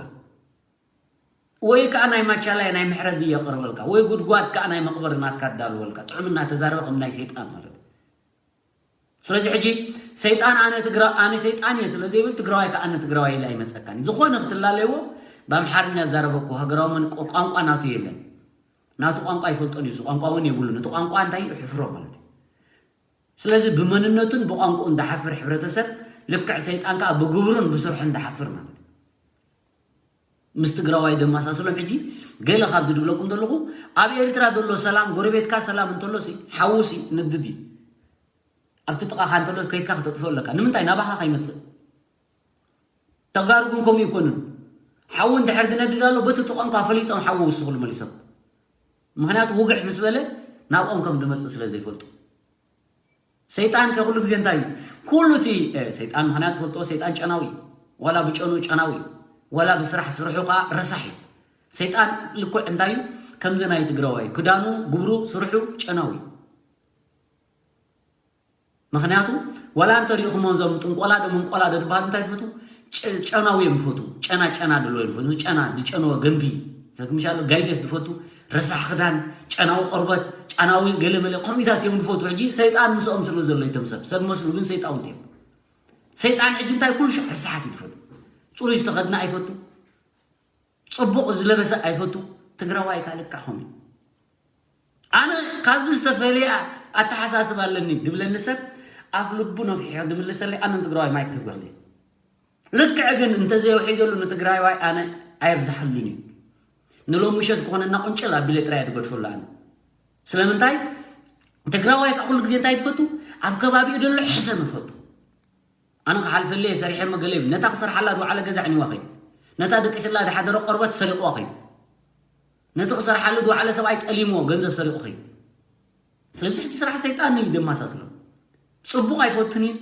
ወይ ከኣ ናይ ማቻላይ ናይ ምሕረት ድየ የቕርበልካ፣ ወይ ጉድጓድ ከኣ ናይ መቕበሪ ናትካ ኣዳልወልካ። ጥዑም እናተዛረበ ከም ናይ ሰይጣን ማለት እዩ። ስለዚ ሕጂ ሰይጣን ኣነ ትግራ-፣ ኣነ ሰይጣን እየ ስለ ዘይብል ትግራዋይ ከኣ ኣነ ትግራዋይ ኢለ ኣይመጸካን። ዝኾነ ክትላለይዎ ብኣምሓርኛ ዝዛረበኩ ሃገራዊ መን-፣ ቋንቋ ናቱ የለን። ናቱ ቋንቋ ኣይፈልጦን እዩ፣ እሱ ቋንቋ እውን የብሉን። እቲ ቋንቋ እንታይ እዩ? ሕፍሮ ማለት እዩ። ስለዚ ብመንነቱን ብቋንቋኡን ዝሓፍር ሕብረተሰብ ልክዕ ሰይጣን ከኣ ብግብሩን ብስርሑን ዝሓፍር ማለት እዩ። ምስ ትግራዋይ ደመሳስሎም። ሕጂ ገለ ካብዚ ድብለኩም ዘለኹ፣ ኣብ ኤርትራ ዘሎ ሰላም፣ ጎረቤትካ ሰላም እንተሎ ሲ፣ ሓዉ ሲ ንድድ እዩ። ኣብቲ ጥቓኻ እንተሎ ከይድካ ክተጥፍኦ ኣለካ። ንምንታይ? ናባኻ ከይመጽእ። ተጋሩ ግን ከምኡ ይኮኑን። ሓዊ እንድሕር ዝነድድ ኣሎ፣ በቲ ጥቐምካ ፈሊጦም ሓዊ ውስኹሉ መሊሶም። ምኽንያቱ ውግሕ ምስ በለ ናብኦም ከም ዝመጽእ ስለ ዘይፈልጡ። ሰይጣን ከ ኩሉ ግዜ እንታይ እዩ? ኩሉ እቲ፣ እ፣ ሰይጣን ምኽንያት ትፈልጥዎ፣ ሰይጣን ጨናዊ እዩ። ዋላ ብጨኑ ጨናዊ እዩ። ዋላ ብስራሕ ስርሑ ከኣ ረሳሕ እዩ። ሰይጣን ልክዕ እንታይ እዩ? ከምዚ ናይ ትግራዋይ ክዳኑ፣ ግብሩ፣ ስርሑ ጨናዊ እዩ። ምኽንያቱ ዋላ እንተሪእኹሞ እዞም ጥንቆላ ዶ መንቆላ ዶ ዝበሃሉ እንታይ ዝፈቱ? ጨ-፣ ጨናዊ እዮም ዝፈቱ። ጨና ጨና ድሎ እዮም ዝፈቱ። ጨና፣ ዝጨነወ ገንቢ። ሰክምሻሎ ጋይደት ዝፈቱ። ረሳሕ ክዳን፣ ጨናዊ ቆርበት፣ ጨናዊ ገለመለ፣ ከምኡታት እዮም ዝፈቱ። ሕጂ ሰይጣን ምስኦም ስለ ዘሎ እቶም ሰብ፣ ሰብ መስሉ ግን ሰይጣውንቲ እዮም። ሰይጣን ሕጂ እንታይ ኩሉ ሻዕ ረሳሓት እዩ ዝፈቱ። ጽሩይ ዝተኸድነ ኣይፈቱ። ጽቡቕ ዝለበሰ ኣይፈቱ። ትግራዋይ ከኣ ልክዕ ከምኡ እዩ። ኣነ ካብዚ ዝተፈለየ ኣተሓሳስባ ኣለኒ ድብለኒ ሰብ ኣፍ ልቡ ነፊሑ ድምልሰለይ ኣነ ንትግራዋይ ማይክ ክህበለይ። ልክዕ ግን እንተዘይውሒደሉ ንትግራዋይ ኣነ ኣየብዝሓሉን እዩ። ንሎሚ ምሸት ክኾነና ቁንጭል ኣቢለ ጥራይ እየ ድገድፈሉ ኣነ። ስለምንታይ? ትግራዋይ ከኣ ኩሉ ግዜ እንታይ ትፈቱ? ኣብ ከባቢኡ ዘሎ ሕሰም ይፈቱ። ኣነ ክሓልፈለይ እየ ሰሪሐ መገለ ይብል። ነታ ክሰርሓላ ዝወዓለ ገዛ ኣዕኒዋ ኸይድ። ነታ ደቂስላ ዝሓደረ ቆርበት ሰሪቕዋ ኸይድ። ነቲ ክሰርሓሉ ዝወዓለ ሰብኣይ ጠሊምዎ ገንዘብ ሰሪቑ ኸይድ። ስለዚ ሕጂ ስራሕ ሰይጣን እዩ ደማሳስሎ። ጽቡቕ ኣይፈቱን እዩ፣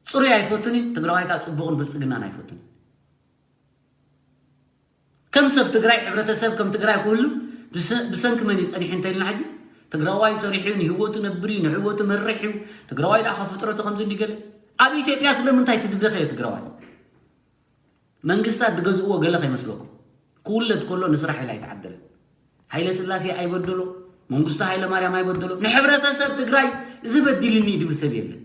ጽሩይ ኣይፈቱን እዩ። ትግራዋይ ከኣ ጽቡቕን ብልጽግናን ኣይፈቱን እዩ። ከም ሰብ ትግራይ፣ ሕብረተሰብ ከም ትግራይ ክህሉ ብሰ-፣ ብሰንኪ መን እዩ ጸኒሑ እንተኢልና ሕጂ ትግራዋይ ሰሪሑ እዩ፣ ንህይወቱ ነብር እዩ፣ ንህይወቱ መርሕ እዩ። ትግራዋይ ደኣ ካብ ፍጥረቱ ከምዚ እንዲ ገለ። ኣብ ኢትዮጵያ ስለምንታይ ትድደኸ እየ ትግራዋይ? መንግስታት ዝገዝእዎ ገለ ከይመስለኩም። ክውለድ ከሎ ንስራሕ ኢላ ኣይተዓደለን። ሃይለ ስላሴ ኣይበደሎ፣ መንግስቱ ሃይለ ማርያም ኣይበደሎ። ንሕብረተሰብ ትግራይ እዚ በዲልኒ ድብል ሰብ የለን።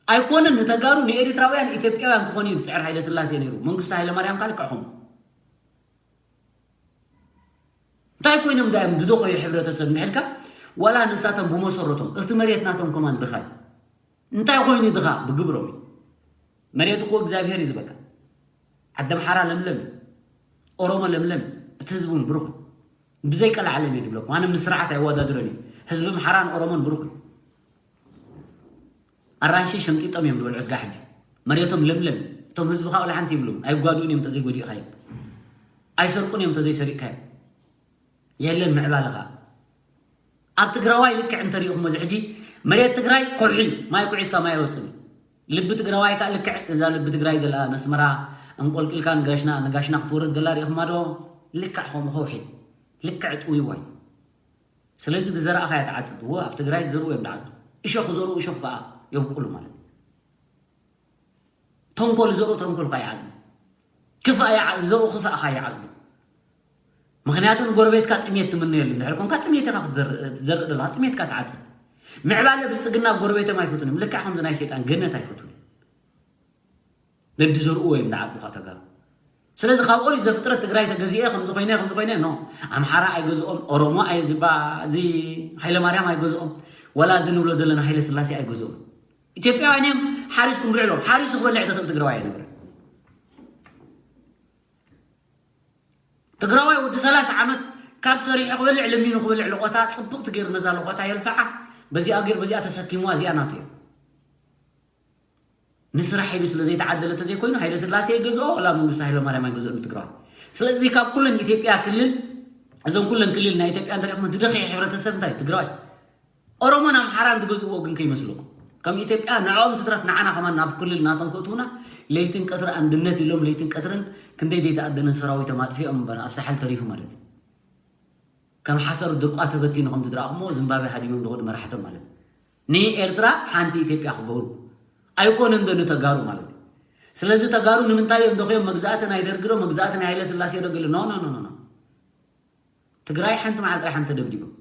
ኣይኮነን ንተጋሩ ንኤሪትራውያን ኢትዮጵያውያን ክኾኑ እዩ ዝፅዕር ሃይለ ስላሴ ነይሩ። መንግስቱ ሃይለ ማርያም ካልክዕኹም እንታይ ኮይኖም ዳዮም ዝደኸዩ ሕብረተሰብ እንድሕልካ ዋላ ንሳቶም ብመሰረቶም እቲ መሬት ናቶም ከማን ድኻ እዩ። እንታይ ኮይኑ ድኻ ብግብሮም እዩ። መሬት እኮ እግዚኣብሔር እዩ ዝበካ። ዓዲ ኣምሓራ ለምለም እዩ። ኦሮሞ ለምለም እዩ። እቲ ህዝቢ እውን ብሩኽ እዩ። ብዘይ ቀልዓለም እየ ድብለኩም። ኣነ ምስ ስርዓት ኣይወዳድረን እዩ። ህዝቢ ኣምሓራን ኦሮሞን ብሩኽ እዩ። ኣራንሺ ሸምጢጦም እዮም ዝበልዑ ስጋ ሕጂ። መሬቶም ለምለም እዩ። እቶም ህዝቢ ካብ ሓንቲ ይብሉም ኣይጓድኡን እዮም ተዘይጎዲእካዮም። ኣይሰርቁን እዮም ተዘይሰሪቅካዮም። የለን ምዕባለ ኸዓ። ኣብ ትግራዋይ ልክዕ እንተሪኢኹሞ እዚ ሕጂ መሬት ትግራይ ከውሒ እዩ። ማይ ኩዒትካ ማይ ኣይወፅን እዩ። ልቢ ትግራዋይ ከዓ ልክዕ እዛ ልቢ ትግራይ ዘላ መስመራ እንቆልቂልካ ንጋሽና ንጋሽና ክትወርድ ዘላ ሪኢኹማ ዶ? ልክዕ ከምኡ ከውሒ ልክዕ ጥውይዋይ። ስለዚ ዝዘራእኻዮ ትዓፅድ። እወ ኣብ ትግራይ ዝዘርኡ እዮም ዝዓፅዱ። እሾኽ ዝዘርኡ እሾኽ ከዓ የብቁሉ ማለት እዩ። ተንኮል ዝዘርኡ ተንኮል ከዓ ይዓፅዱ። ክፋእ ይዓ- ዝዘርኡ ክፋእ ከዓ ይዓፅዱ። ምክንያቱ ንጎረቤትካ ጥሜት ትምነየሉ እንድሕር ኮንካ ጥሜት ኢኻ ክትዘርእ ዘለኻ ጥሜትካ ትዓፅድ። ምዕባለ ብልፅግና ኣብ ጎረቤቶም ኣይፈቱን እዮም። ልክዕ ከምዚ ናይ ሰይጣን ገነት ኣይፈቱን እዮም። ነዲ ዘርኡ እዮም ዝዓፅዱ ካብ ተጋሩ። ስለዚ ካብ ኦሪት ዘፍጥረት ትግራይ ተገዚኤ ከምዚ ኮይነ ከምዚ ኮይነ ኖ ኣምሓራ ኣይገዝኦም ኦሮሞ ኣይ ዝባ እዚ ሃይለማርያም ኣይገዝኦም ወላ እዚ ንብሎ ዘለና ሃይለ ስላሴ ኣይገዝኦም። ኢትዮጵያውያን እዮም ሓሪስኩም ብልዕሎም። ሓሪሱ ክበልዕ ዝኽእል ትግራዋይ ኣይነበረን። ትግራዋይ ወዲ ሰላሳ ዓመት ካብ ሰሪሑ ክበልዕ ለሚኑ ክበልዕ ለቆታ ፅብቕቲ ገይሩ ነዛ ለቆታ የልፍዓ። በዚኣ ገይሩ በዚኣ ተሰኪምዋ እዚኣ ናቱ እያ። ንስራሕ ኢሉ ስለ ዘይተዓደለ ተዘይኮይኑ ሃይለ ስላሴ ይገዝኦ ወላ መንግስቲ ሃይለ ማርያም ኣይገዝኦ ንትግራዋይ። ስለዚ ካብ ኩለን ኢትዮጵያ ክልል እዞም ኩለን ክልል ናይ ኢትዮጵያ እንተሪእኹም ዝደኸየ ሕብረተሰብ እንታይ ትግራዋይ። ኦሮሞን ኣምሓራን ዝገዝእዎ ግን ከይመስለኩም። ከም ኢትዮጵያ ንዕኦም ዝትረፍ ንዓና ከማን ናብ ክልል ናቶም ከእትውና ለይትን ቀትሪ ኣንድነት ኢሎም ለይትን ቀትርን ክንደይ ዘይተኣደነ ሰራዊቶም ኣጥፊኦም እምበር ኣብ ሳሕል ተሪፉ ማለት እዩ። ከም ሓሰር ድርቋ ተበቲኑ ከም ዝድረኣኹሞ ዝምባብያ ሃዲሞም ዝኸዱ መራሕቶም ማለት እዩ። ንኤርትራ ሓንቲ ኢትዮጵያ ክገብሩ ኣይኮነን ዶ ንተጋሩ ማለት እዩ። ስለዚ ተጋሩ ንምንታይ እዮም ደኽዮም መግዛእቲ ናይ ደርጊ ዶ መግዛእቲ ናይ ሃይለ ስላሴ ዶ ገለ ኖ ኖ ኖ ኖ ትግራይ ሓንቲ መዓልቲ ጥራሕ ሓንቲ ተደብዲቦም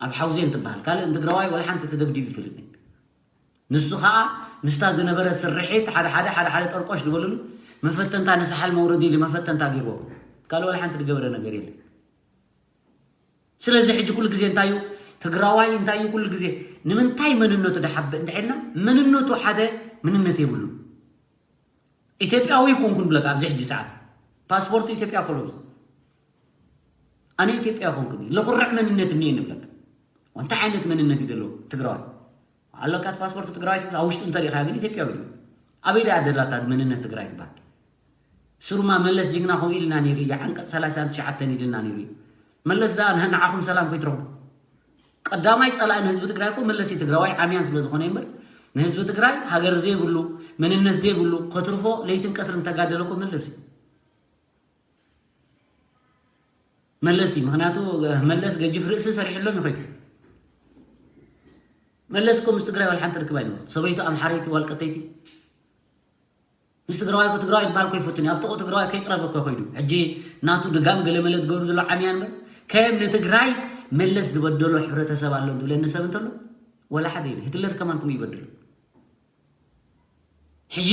ኣብ ሓውዜን ትበሃል ካልእ ንትግራዋይ ወላ ሓንቲ ተደብዲቡ ይፈልጥ ንሱ ከዓ ምስታ ዝነበረ ስርሒት ሓደ ሓደ ሓደ ሓደ ጠርቆሽ ዝበልሉ መፈተንታ ንሳሓል መውረዲ ኢሉ መፈተንታ ገይርዎ ካልእ ወላ ሓንቲ ዝገበረ ነገር የለን። ስለዚ ሕጂ ኩሉ ግዜ እንታይ እዩ ትግራዋይ እንታይ እዩ ኩሉ ግዜ ንምንታይ መንነቱ ደሓብእ እንድሕልና መንነቱ ሓደ ምንነት የብሉ። ኢትዮጵያዊ ይኮንኩን ብለካ ኣብዚ ሕጂ ሰዓት ፓስፖርት ኢትዮጵያ ኮሎምስ ኣነ ኢትዮጵያ ኮንኩን ለኩርዕ መንነት እኒየ ንብለካ እንታይ ዓይነት መንነት እዩ ዘለዎ ትግራዋይ ኣለካ ፓስፖርት ትግራዋይ ትብል ኣብ ውሽጢ እንተሪኢኻ ግን ኢትዮጵያዊ እዩ ኣበይ ደኣ ደላታ መንነት ትግራይ ትበሃል ስሩማ መለስ ጅግና ከምኡ ኢልና ነይሩ እዩ ዓንቀፅ ሰላሳን ትሽዓተን ኢልና ነይሩ እዩ መለስ ደኣ ንዓኹም ሰላም ከይትረኽቡ ቀዳማይ ፀላኢ ንህዝቢ ትግራይ እኮ መለስ እዩ ትግራዋይ ዓምያን ስለ ዝኾነ እምበር ንህዝቢ ትግራይ ሃገር ዘይብሉ መንነት ዘይብሉ ከትርፎ ለይትን ቀትርን ተጋደለ እኮ መለስ እዩ መለስ እዩ ምክንያቱ መለስ ገጅፍ ርእሲ ሰሪሕሎም ይኸይዱ መለስ እኮ ምስ ትግራይ ዋላ ሓንቲ ርክብ ኣይነበሮ ሰበይቱ ኣምሓረይቲ ዋልቀተይቲ ምስ ትግራዋይ እኮ ትግራዋይ ዝበሃል እኮ ይፈቱን ኣብ ጥቑ ትግራዋይ ከይቅረበ እኮ ይኸይዱ ሕጂ ናቱ ድጋም ገለመለ ዝገብሩ ዘሎ ዓምያ እምበር ከም ንትግራይ መለስ ዝበደሎ ሕብረተሰብ ኣሎ ዝብለኒ ሰብ እንተሎ ወላ ሓደ የለ ሂትለር ከማን ከምኡ ይበድሉ ሕጂ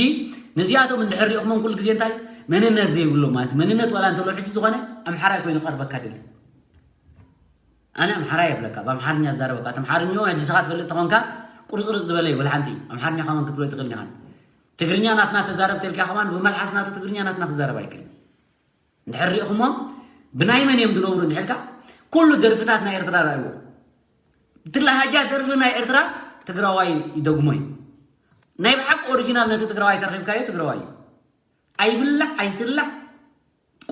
ነዚኣቶም እንድሕር ሪእኹሞም ኩሉ ግዜ እንታይ መንነት ዘይብሎ ማለት መንነት ዋላ እንተሎ ሕጂ ዝኾነ ኣምሓራይ ኮይኑ ቀርበካ ድል ኣነ ኣምሓራይ የብለካ ብኣምሓርኛ ዝዛረበካ ኣምሓርኛ ሕጂ ስኻ ትፈልጥ ተኾንካ ቁርፅርፅ ዝበለ ይብል ሓንቲ ኣምሓርኛ ከማን ክትብሎ ትኽእል ዲኻን ትግርኛ ናትና ተዛረብ ተልካ ከማን ብመልሓስ ናቱ ትግርኛ ናትና ክዛረብ ኣይክእል እንድሕር ሪእኹሞ ብናይ መን እዮም ዝነብሩ እንድሕልካ ኩሉ ደርፍታት ናይ ኤርትራ ርኣይዎ እቲ ለሃጃ ደርፊ ናይ ኤርትራ ትግራዋይ ይደግሞ እዩ ናይ ብሓቂ ኦሪጂናል ነቲ ትግራዋይ ተረኺብካዮ ትግራዋይ እዩ ኣይብላዕ ኣይስላዕ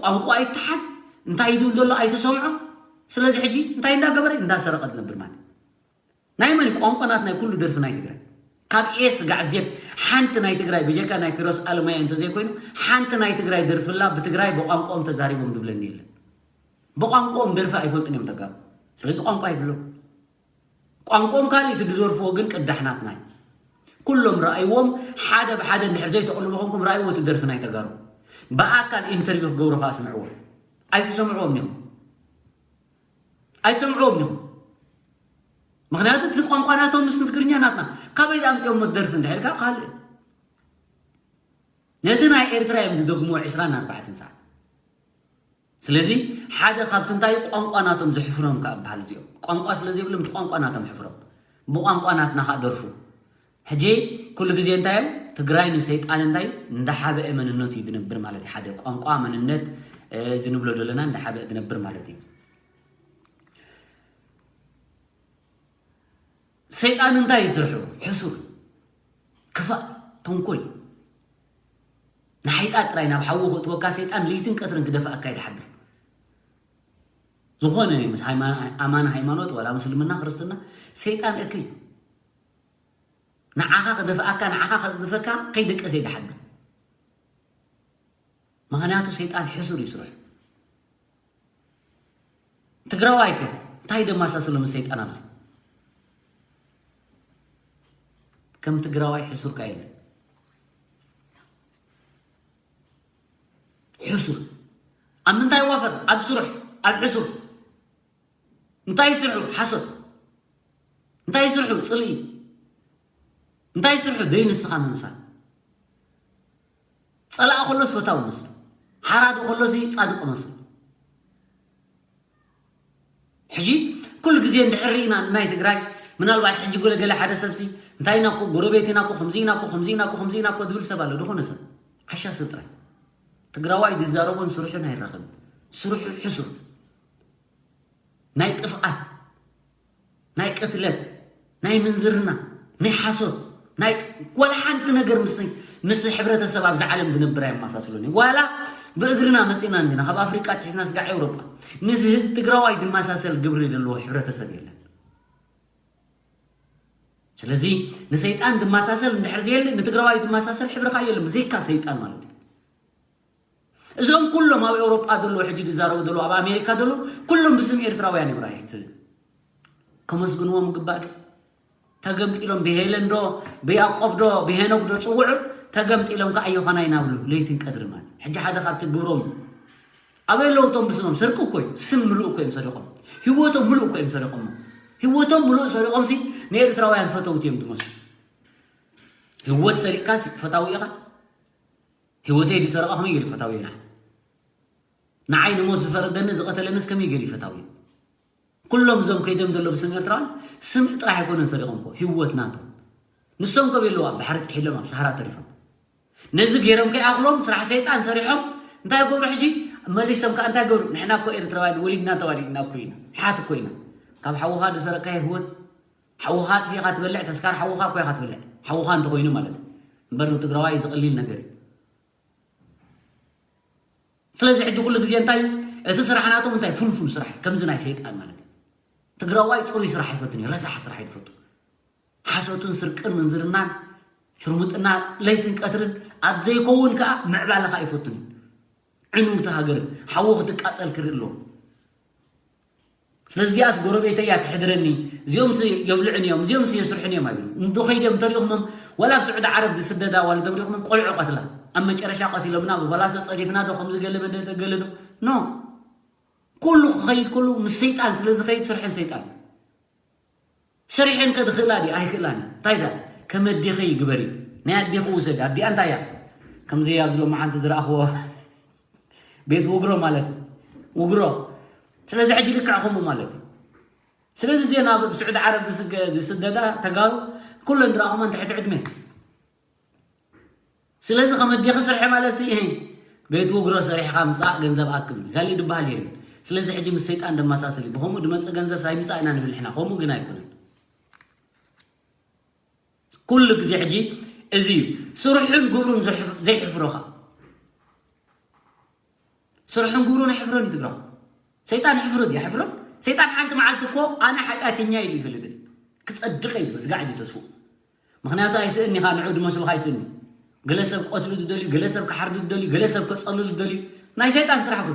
ቋንቋ ኣይተሓዝ እንታይ ይድብል ዘሎ ኣይተሰምዖ ስለዚ ሕጂ እንታይ እንዳገበረ እንዳሰረቀ ዝነብር ማለት ናይ መን ቋንቋ ናት ናይ ኩሉ ደርፊ ናይ ትግራይ ካብ ኤስ ጋዕዜት ሓንቲ ናይ ትግራይ ብጀካ ናይ ኪሮስ ኣለማየ እንተዘይኮይኑ ሓንቲ ናይ ትግራይ ደርፍላ ብትግራይ ብቋንቋኦም ተዛሪቦም ዝብለኒ የለን ብቋንቋኦም ደርፊ ኣይፈልጡን እዮም ተጋሩ ስለዚ ቋንቋ ይብሎም ቋንቋኦም ካልእ እቲ ዝደርፍዎ ግን ቅዳሕ ናትና እዩ ኩሎም ረኣይዎም ሓደ ብሓደ እንድሕር ዘይተቕልቡ ኮንኩም ረኣይዎ እቲ ደርፊ ናይ ተጋሩ ብኣካል ኢንተርቪው ክገብሩ ከዓ ስምዕዎ ኣይትሰምዕዎም እዮም ኣይትሰምዕዎም እዮም ምክንያቱ እቲ ቋንቋ ናቶም ምስ ትግርኛ ናትና ካበይ ዝኣምፅኦም መደርፊ እንድሕልካ ካልእ ነቲ ናይ ኤርትራ እዮም ዝደግምዎ ዕስራን ኣርባዕተን ሰዓት ስለዚ ሓደ ካብቲ እንታይ ቋንቋ ናቶም ዘሕፍሮም ከዓ በሃል እዚኦም ቋንቋ ስለ ዘይብሎም ቋንቋ ናቶም ሕፍሮም ብቋንቋ ናትና ከዓ ደርፉ ሕጂ ኩሉ ግዜ እንታይ እዮም ትግራይ ንሰይጣን እንታይ እንዳሓበአ መንነቱ እዩ ዝነብር ማለት እዩ ሓደ ቋንቋ መንነት ዝንብሎ ዘለና እንዳሓበአ ዝነብር ማለት እዩ ሰይጣን እንታይ እዩ ስርሑ ሕሱር ክፋእ ተንኮል ንሓይጣ ጥራይ ናብ ሓዊ ክእትወካ ሰይጣን ለይትን ቀትርን ክደፍኣካ ይድሓድር ዝኾነ ምስ ሃይማ- ኣማን ሃይማኖት ዋላ ምስልምና ክርስትና ሰይጣን እከይ ንዓኻ ክደፍኣካ ንዓኻ ክድፈካ ከይደቀሰ ይድሓድር። ምኽንያቱ ሰይጣን ሕሱር እዩ ስርሑ። ትግራዋይ ከ እንታይ ደማሳስሎ ምስ ሰይጣን ኣብዚ? ከም ትግራዋይ ሕሱር ካ የለን። ሕሱር ኣብ ምንታይ ዋፈር? ኣብ ስርሑ፣ ኣብ ሕሱር። እንታይ ስርሑ? ሓሶት። እንታይ ስርሑ? ፅልኢ። እንታይ ስርሑ? ደይ ንስኻ ምምሳል። ፀላእ ከሎስ ፈታው መስል፣ ሓራዲ ከሎሲ ፃድቕ መስል። ሕጂ ኩሉ ግዜ እንድሕር ርኢና ንናይ ትግራይ ምናልባት ሕጂ ገለገለ ሓደ ሰብሲ እንታይ ኢና እኮ ጎረቤት ኢና እኮ ከምዚ ኢና እኮ ከምዚ ኢና እኮ ከምዚ ኢና እኮ ዝብል ሰብ ኣሎ። ዝኾነ ሰብ ዓሻ ሰብ ጥራይ ትግራዋይ ዝዛረቦን ስርሑን ኣይራኸብን። ስርሑ ሕሱር ናይ ጥፍኣት ናይ ቅትለት ናይ ምንዝርና ናይ ሓሶት ናይ ዋላ ሓንቲ ነገር ምስ ምስ ሕብረተሰብ ኣብዚ ዓለም ዝነብር ኣየመሳስሎን እዩ። ዋላ ብእግርና መፂና እንዲና ካብ ኣፍሪቃ ትሒዝና ስጋዕ ኤውሮጳ ምስ ህዝቢ ትግራዋይ ዝመሳሰል ግብሪ ዘለዎ ሕብረተሰብ የለን። ስለዚ ንሰይጣን ዝመሳሰል እንድሕር ዘየለ ንትግራዋይ ዝመሳሰል ሕብርካ የለን ብዘይካ ሰይጣን ማለት እዩ። እዞም ኩሎም ኣብ ኤውሮጳ ዘለዉ ሕጂ ዝዛረቡ ዘለዉ ኣብ ኣሜሪካ ዘለዉ ኩሎም ብስም ኤርትራውያን እዮም ራእቲ ከመስግንዎም ግባእ ዶ? ተገምጢሎም ብሄለን ዶ ብያቆብ ዶ ብሄኖክ ዶ ፅውዑ ተገምጢሎም ከዓ ኣዮኻና ይናብሉ ለይትን ቀትሪ ማለት ሕጂ ሓደ ካብቲ ግብሮም እዩ። ኣበይ ኣለዉ እቶም ብስሞም ስርቂ እኮ እዩ። ስም ምሉእ እኮ እዮም ሰሪቆም። ህይወቶም ምሉእ እኮ እዮም ሰሪቆሞ። ህይወቶም ምሉእ ሰሪቆም ሲ ንኤርትራውያን ፈተውቲ እዮም ዝመስሉ። ህይወት ሰሪቅካ ሲ ፈታዊ ኢኻ? ህይወተይ ዝሰረቐ ከመይ ገይሩ ፈታዊ ኢና? ንዓይ ንሞት ዝፈረደኒ ዝቐተለንስ ከመይ ገይሩ ፈታዊ? ኩሎም እዞም ከይዶም ዘሎ ብስም ኤርትራውያን ስም ጥራሕ ኣይኮነን ሰሪቖም እኮ ህይወት ናቶም። ንሶም ከብ የለዋ ባሕሪ ጥሒሎም ኣብ ሰሃራ ተሪፎም። ነዚ ገይሮም ከይኣኽሎም ስራሕ ሰይጣን ሰሪሖም እንታይ ገብሩ ሕጂ? መሊሶም ከዓ እንታይ ገብሩ? ንሕና እኮ ኤርትራውያን ወሊድና ተዋሊድና እኮ ኢና። ሓት እኮ ኢና። ካብ ሓውኻ ዝሰረቅካዮ ህይወት ሓውኻ ኣጥፊእኻ ትበልዕ ተስካር ሓውኻ እኮ ኢኻ ትበልዕ። ሓውኻ እንተኮይኑ ማለት እዩ። እምበር ንትግራዋይ ዝቕሊል ነገር እዩ። ስለዚ ሕጂ ኩሉ ግዜ እንታይ እቲ ስራሕ ናቶም እንታይ ፍንፉን ስራሕ እዩ። ከምዚ ናይ ሰይጣን ማለት እዩ። ትግራዋይ ፅሩይ ስራሕ ኣይፈቱን እዩ። ረሳሕ ስራሕ እዩ ዝፈቱ። ሓሶትን ስርቅን ምንዝርናን ሽርሙጥና ለይትን ቀትርን ኣብ ዘይከውን ከዓ ምዕባለ ከዓ ኣይፈቱን እዩ። ዕንውቲ ሃገርን ሓዉ ክትቃፀል ክርኢ ኣለዎ። ስለዚኣስ ጎረቤተይ እያ ትሕድረኒ፣ እዚኦምስ የብልዑን እዮም፣ እዚኦምስ የስርሑን እዮም ኣይብሉ። እንዶ ከይዶም ተሪኹሞም ዋላ ኣብ ስዑዲ ዓረብ ዝስደዳ ዋልዶም ሪኹሞም ቆልዑ ቀትላ ኣብ መጨረሻ ቀቲሎምና ብበላሶ ፀዲፍና ዶ ከምዚ ገለ መደተ ገለ ዶ ኖ ኩሉ ክኸይድ ከሉ ምስ ሰይጣን ስለ ዝኸይድ ስርሐን ሰይጣን ሰሪሐን ከ ዝኽእላ ድዩ ኣይክእላን እንታይ ዳ ከም ኣዴኺ ግበሪ ናይ ኣዴኺ ውሰድ ኣዲኣ እንታይ እያ ከምዚ ኣብዚ ሎማዓንቲ ዝረኣኽዎ ቤት ውግሮ ማለት እዩ። ውግሮ ስለዚ ሕጂ ልክዕ ከምኡ ማለት እዩ። ስለዚ እዚአን ኣብ ስዑዲ ዓረብ ዝስገ- ዝስደዳ ተጋሩ ኩለን ዝረኣኹመን ትሕቲ ዕድመ ስለዚ ከም ኣዴኺ ስርሒ ማለት ሲ እህ ቤት ውግሮ ሰሪሕኻ ምፃእ ገንዘብ ኣክብ እዩ ካሊእ ዝበሃል የለን። ስለዚ ሕጂ ምስ ሰይጣን ደመሳስል እዩ ብከምኡ ዝመፅእ ገንዘብ ሳይምፃእ ኢና ንብል ንሕና ከምኡ ግን ኣይኮነን። ኩሉ ግዜ ሕጂ እዚ እዩ ስርሑን ግብሩን ዘይሕፍሮኻ ስርሑን ግብሩን ኣይሕፍሮን እዩ ትግራው ሰይጣን ይሕፍሮ ድዩ ኣይሕፍሮን ሰይጣን ሓንቲ መዓልቲ እኮ ኣነ ሓጢኣተኛ ኢሉ ይፈልጥን ክፀድቀ ኢሉ ስጋዕ እዩ ተስፉ ምክንያቱ ኣይስእን ኢኻ ንዑ ድመስሉኻ ኣይስእን እዩ ገለ ሰብ ክቀትሉ ዝደልዩ ገለ ሰብ ክሓርዱ ዝደልዩ ገለ ሰብ ከፀልሉ ዝደልዩ ናይ ሰይጣን ስራሕ ኩ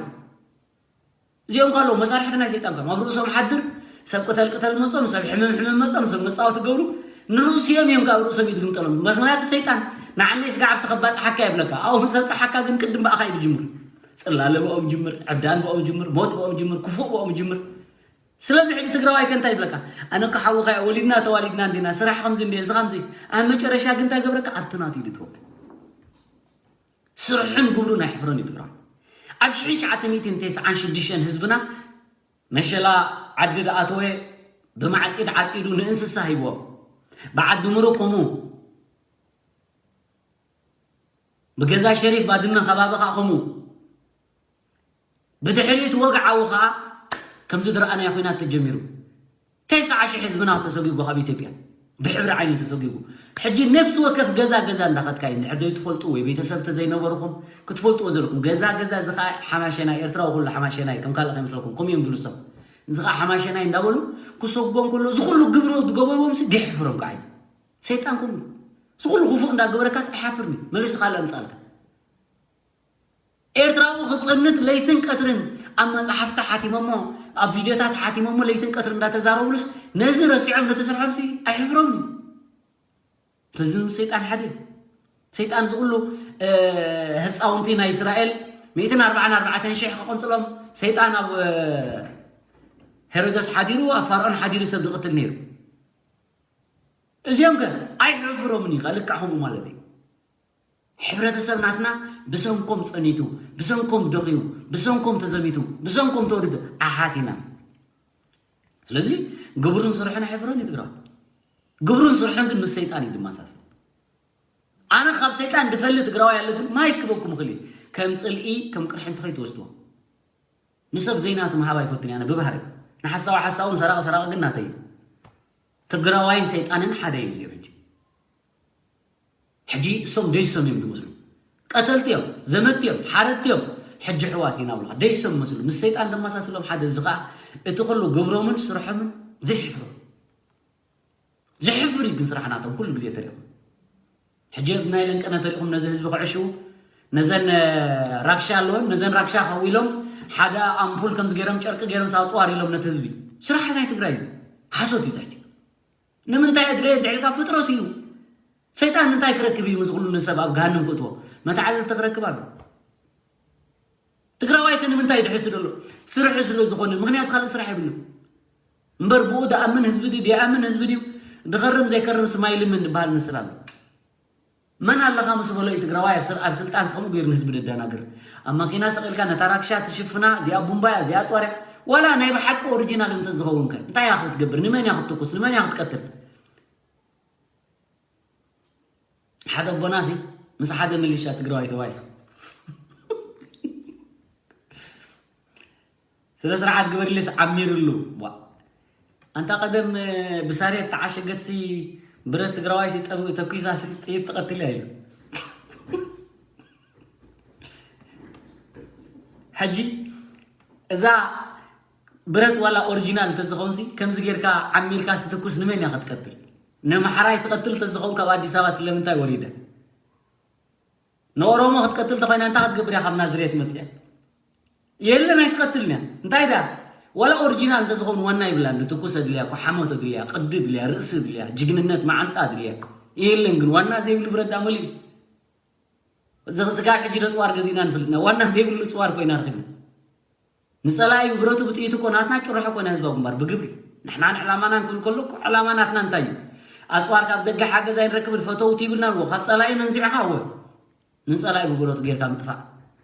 እዚኦም ከ ኣለዉ መሳርሕቲ ናይ ሰይጣን ከም ኣብ ርእሶም ሓድር ሰብ ቅተል ቅተል መጾም ሰብ ሕመም ሕመም መጾም ሰብ መጻወቲ ገብሩ ንርእስዮም እዮም ካብ ርእሶም ይድግምጠሎም ምክንያቱ ሰይጣን ንዓነይ ስጋዕ ኣብቲ ከባጽሓካ የብለካ ኣብኡ ምስ ኣብጽሓካ ግን ቅድም ብኣኻ እዩ ዝጅምር ጽላለ ብኦም ጅምር ዕብዳን ብኦም ጅምር ሞት ብኦም ጅምር ክፉእ ብኦም ጅምር ስለዚ ሕጂ ትግራዋይ ከ እንታይ ይብለካ ኣነ እኮ ሓውኻ እያ ወሊድና ተዋሊድና እንዲና ስራሕ ከምዚ እንዲ እዚ ከምዚ ኣብ መጨረሻ ግን እንታይ ገብረካ ኣብቲ ናቱ እዩ ዝትወል ስርሑን ግብሩን ኣይሕፍሮን እዩ ትግራዋይ ኣብ ሽሕን ትሽዓተ ሚእትን ተስዓን ሽዱሽተን ህዝብና መሸላ ዓዲ ዝኣተወ ብማዕፂድ ዓፂዱ ንእንስሳ ሂብዎም ብዓዲ ምሩቕ ከምኡ ብገዛ ሸሪፍ ባድመ ከባቢ ከዓ ከምኡ ብድሕሪ እቲ ወግዓዊ ከዓ ከምዚ ዝረኣናዮ ኩናት ተጀሚሩ ተስዓ ሽሕ ህዝብና ተሰጊጉ ካብ ኢትዮጵያ ብሕብሪ ዓይኒ ተሰጊጉ ሕጂ ነፍሲ ወከፍ ገዛ ገዛ እንዳኸድካ እዩ እንድሕር ዘይትፈልጡ ወይ ቤተሰብ ተዘይነበርኩም ክትፈልጥዎ ዘለኩም ገዛ ገዛ እዚ ከዓ ሓማሸና ኤርትራዊ ኩሉ ሓማሸና እዩ ከም ካልእ ከይመስለኩም ከምኡ እዮም ዝብሉ ሰብ እዚ ከዓ ሓማሸናይ እንዳበሉ ክሰጎም ከሎ እዚ ኩሉ ግብሮ ዝገበርዎም ሲ ደሕፍሮም ከዓ እዩ። ሰይጣን ከምኡ እዚ ኩሉ ክፉእ እንዳገበረካስ ኣይሓፍርን እዩ። መሊሱ ካልእ ኣምፃልካ። ኤርትራዊ ክፅንት ለይትን ቀትርን ኣብ መፅሓፍቲ ሓቲሞሞ፣ ኣብ ቪድዮታት ሓቲሞሞ ለይትን ቀትርን እንዳተዛረቡሉስ ነዚ ረሲዖም ነቲ ስርሖም ሲ ኣይሕፍሮም እዩ። ስለዚ ምስ ሰይጣን ሓደ እዩ። ሰይጣን ዝብሉ ህፃውንቲ ናይ እስራኤል ሚእትን ኣርባዓን ኣርባዕተን ሽሕ ከቆንፅሎም ሰይጣን ኣብ ሄሮደስ ሓዲሩ ኣብ ፋርኦን ሓዲሩ ሰብ ዝቕትል ነይሩ። እዚኦም ከ ኣይሕፍሮምን እዩ። ልክዕ ከምኡ ማለት እዩ። ሕብረተሰብ ናትና ብሰንኮም ፀኒቱ፣ ብሰንኮም ደኽዩ፣ ብሰንኮም ተዘሚቱ፣ ብሰንኮም ተወሪዱ ኣሓት ኢና። ስለዚ ግብሩን ስርሑን ኣይሕፍሮን እዩ ትግራዋይ። ግብሩን ስርሑን ግን ምስ ሰይጣን እዩ ድመሳሰል። ኣነ ካብ ሰይጣን ድፈሊ ትግራዋይ ኣለኩም ማይ ክበኩም እኽእል እዩ። ከም ፅልኢ ከም ቅርሕንቲ ከይትወስድዎ። ንሰብ ዘይናቱ ምሃብ ኣይፈቱን እየ ኣነ ብባህሪ። ንሓሳዊ ሓሳውን ሰራቂ ሰራቂ ግን ናተይ እዩ። ትግራዋይን ሰይጣንን ሓደ እዩ እዚኦም ሕጂ። ሕጂ እሶም ደይሶም እዮም ዝመስሉ። ቀተልቲ እዮም፣ ዘመድቲ እዮም፣ ሓረድቲ እዮም። ሕጂ ሕዋት ኢና ብሉኻ ደይሶም መስሉ ምስ ሰይጣን ደመሳስሎም ሓደ እዚ ኸዓ እቲ ኩሉ ግብሮምን ስርሖምን ዘይሕፍሮም። ዘሕፍር እዩ ግን ስራሕ ናቶም ኩሉ ግዜ ተሪኹም። ሕጂ ኣብዚ ናይ ለንቀነ ተሪኹም ነዚ ህዝቢ ክዕሽው ነዘን ራክሻ ኣለወን ነዘን ራክሻ ከዊሎም ሓደ ኣምፑል ከምዚ ገይሮም ጨርቂ ገይሮም ሳፅዋር ኢሎም ነቲ ህዝቢ። ስራሕ ናይ ትግራይ እዚ ሓሶት እዩ ዘሕቲ። ንምንታይ ኣድለየ እንድሕልካ ፍጥረት እዩ። ሰይጣን ምንታይ ክረክብ እዩ ምስ ኩሉ ሰብ ኣብ ገሃንም ክእትዎ? መተዓልልቲ ክረክብ ኣሎ። ትግራዋይ ከ ንምንታይ ድሕሱ ዘሎ? ስርሑ ስለ ዝኾነ ምክንያቱ ካልእ ስራሕ የብሉ። እምበር ብኡ ድኣምን ህዝቢ ድዩ ደይኣምን ህዝቢ ድዩ ድኸርም ዘይከርም ስማይ ልምን ድበሃል ምስል ኣሎ። መን ኣለኻ ምስ በሎ እዩ ትግራዋይ ኣብ ስር- ኣብ ስልጣን ስኸምኡ ገይሩ ንህዝቢ ደደናግር። ኣብ ማኪና ሰቒልካ ነታ ራክሻ ትሽፍና እዚኣ ቡምባያ እዚኣ ፅዋርያ ዋላ ናይ ብሓቂ ኦሪጂናል እንተዝኸውን ከ እንታይ እያ ክትገብር? ንመን እያ ክትትኩስ? ንመን እያ ክትቀትል? ሓደ ኣቦና ሲ ምስ ሓደ ሚሊሻ ትግራዋይ ተባይሱ ስነ ስርዓት ግበርልስ ዓሚርሉ። ዋ ኣንታ ቀደም ብሳሬት ተዓሸገትሲ ብረት ትግራዋይ ሲ ጠብ ተኩሳ ሲ ጥይት ትቐትል እያ ኢሉ። ሕጂ እዛ ብረት ዋላ ኦሪጂናል እንተዝኸውን ሲ ከምዚ ጌርካ ዓሚርካ ስትኩስ ንመን እያ ክትቀትል? ንማሕራይ ትቐትል እንተዝኸውን ካብ ኣዲስ ኣበባ ስለምንታይ ወሪደ? ንኦሮሞ ክትቀትል ተኾይና እንታይ ክትገብር እያ ካብ ናዝሬት መፅያ? የለን ኣይትቐትልን እያ። እንታይ ዳ ዋላ ኦሪጂናል እንተዝኸውን ዋና ይብላን ትኩስ ኣድልያ፣ ኮሓሞ ተድልያ፣ ቅዲ ድልያ፣ ርእሲ ድልያ፣ ጅግንነት መዓንጣ ድልያ። የለን ግን ዋና ዘይብሉ ብረት ዳ መሊኡ። እዚ ስጋብ ሕጂ ዶ ፅዋር ገዚእና ንፈልጥና ዋና ዘይብሉ ፅዋር ኮይና ረኺብና። ንፀላኢ ብብረቱ ብጥይቱ እኮ ናትና ጭርሖ እኮ ናይ ህዝባዊ ግንባር ብግብሪ ንሕና ንዕላማና ንክብል ከሎ እኮ ዕላማ ናትና እንታይ እዩ? ኣፅዋር ካብ ደገ ሓገዝ ኣይንረክብን ፈተውቲ ይብልና ንዎ ካብ ፀላኢ መንዚዕኻ እወ ንፀላኢ ብብረቱ ጌርካ ምጥፋእ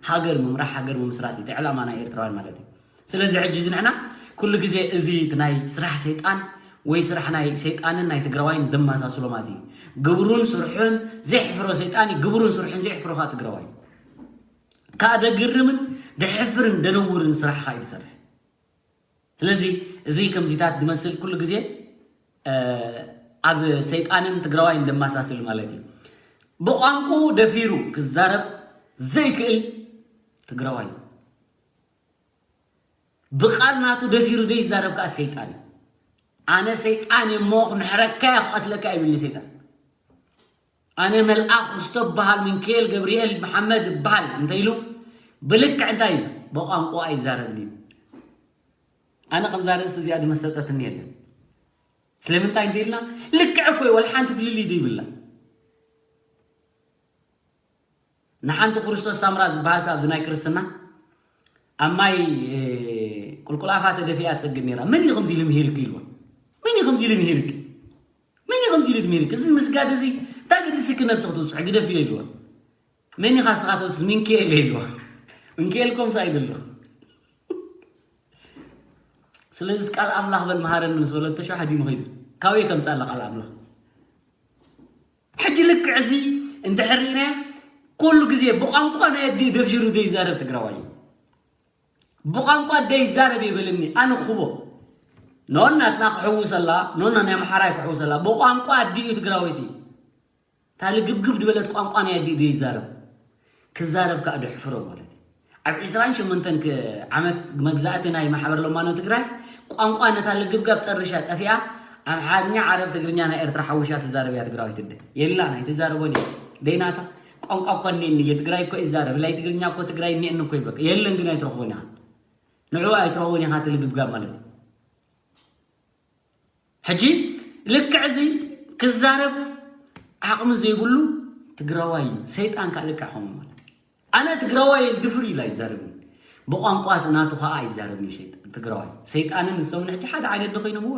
ሃገር ምምራሕ ሃገር ምምስራት እዩ እቲ ዕላማ ናይ ኤርትራውያን ማለት እዩ። ስለዚ ሕጂ እዚ ንሕና ኩሉ ግዜ እዚ ናይ ስራሕ ሰይጣን ወይ ስራሕ ናይ ሰይጣንን ናይ ትግራዋይን ደመሳስሎ ማለት እዩ። ግብሩን ስርሑን ዘይሕፍሮ ሰይጣን እዩ። ግብሩን ስርሑን ዘይሕፍሮ ከዓ ትግራዋይ እዩ። ከዓ ደግርምን ደሕፍርን ደነውርን ስራሕ ከዓ እዩ ዝሰርሕ። ስለዚ እዚ ከምዚታት ዝመስል ኩሉ ግዜ ኣብ ሰይጣንን ትግራዋይን ደመሳስል ማለት እዩ። ብቋንቁ ደፊሩ ክዛረብ ዘይክእል ትግራዋይ ብቃል ናቱ ደፊሩ ዘይዛረብ ከዓ ሰይጣን እዩ። ኣነ ሰይጣን እየ እሞ ክምሕረካ እየ ክቐትለካ ይብልኒ ሰይጣን። ኣነ መልኣኽ ውስቶ እበሃል ሚካኤል ገብርኤል መሓመድ እበሃል እንተኢሉ ብልክዕ እንታይ እዩ ብቋንቋ ኣይዛረብን እዩ። ኣነ ከምዛ ርእሲ እዚኣ ዝመሰጠትኒ የለን። ስለምንታይ እንተኢልና ልክዕ እኮ እዩ ወላ ሓንቲ ፍልልይ ዘይብላ። ንሓንቲ ክርስቶስ ሳምራ ዝበሃል ሰብ ኣብዚ ናይ ክርስትና ኣብ ማይ ቁልቁል ኣፋ ተደፊኣ ትሰግድ ነይራ። መን እዩ ከምዚ ኢሉ ምሂርኪ ኢልዋ። መን እዩ ከምዚ ኢሉ ምሂርኪ? መን እዩ ከምዚ ኢሉ ድሚርክ? እዚ ምስጋድ እዚ እንታይ ግድስኪ ነብሲ ክትውፅዕ ግደፍዮ ኢልዋ። መን ኢኻ ንስኻ ተውፅስ? ሚንክኤል ኢልዋ። ሚንክኤል ኮምሳ እዩ ዘሎ። ስለዚ ቃል ኣምላኽ በል መሃረኒ ምስ በለቶ ሸው ሓዲሙ ኸይዱ። ካበይ ከምፃ ኣለ ቃል ኣምላኽ? ሕጂ ልክዕ እዚ እንድሕር ርኢናዮ ኩሉ ግዜ ብቋንቋ ናይ ኣዲኡ ደፊሩ ዘይዛረብ ትግራዋይ እዩ። ብቋንቋ ደይዛረብ ይብልኒ ኣነ ክቦ ኖን ናትና ክሕውሰላ ኖን ናይ ኣምሓራይ ክሕውሰላ ብቋንቋ ኣዲኡ ትግራወይቲ ታልግብግብ ዝበለት ቋንቋ ናይ ኣዲኡ ደይዛረብ ክዛረብ ከዓ ደሕፍሮ ማለት እዩ። ኣብ ዕስራን ሸሞንተን ዓመት መግዛእቲ ናይ ማሕበር ለማኖ ትግራይ ቋንቋ ነታ ልግብጋብ ጠርሻ ጠፊኣ ኣምሓርኛ፣ ዓረብ፣ ትግርኛ ናይ ኤርትራ ሓዊሻ ትዛረብ እያ ትግራዊት እንደ የላ ናይ ትዛረቦን እያ ደይናታ ቋንቋ እኮ እኔ እየ ትግራይ እኮ ይዛረብ ላይ ትግርኛ እኮ ትግራይ እኔ እኮ ይብለካ የለን ግን ኣይትረኽቦን ኢኻ ንዕኡ ኣይትረኽቦን ኢኻ ትልግብጋብ ማለት እዩ። ሕጂ ልክዕ እዚ ክዛረብ ዓቕሚ ዘይብሉ ትግራዋይ እዩ። ሰይጣን ከዓ ልክዕ ከምኡ ማለት እዩ። ኣነ ትግራዋይ ድፍር ኢላ ይዛረብኒ ብቋንቋ ናቱ ከዓ ኣይዛረብኒ ትግራዋይ ሰይጣንን ንሰውን ሕጂ ሓደ ዓይነት ዶ ኮይኖም እወ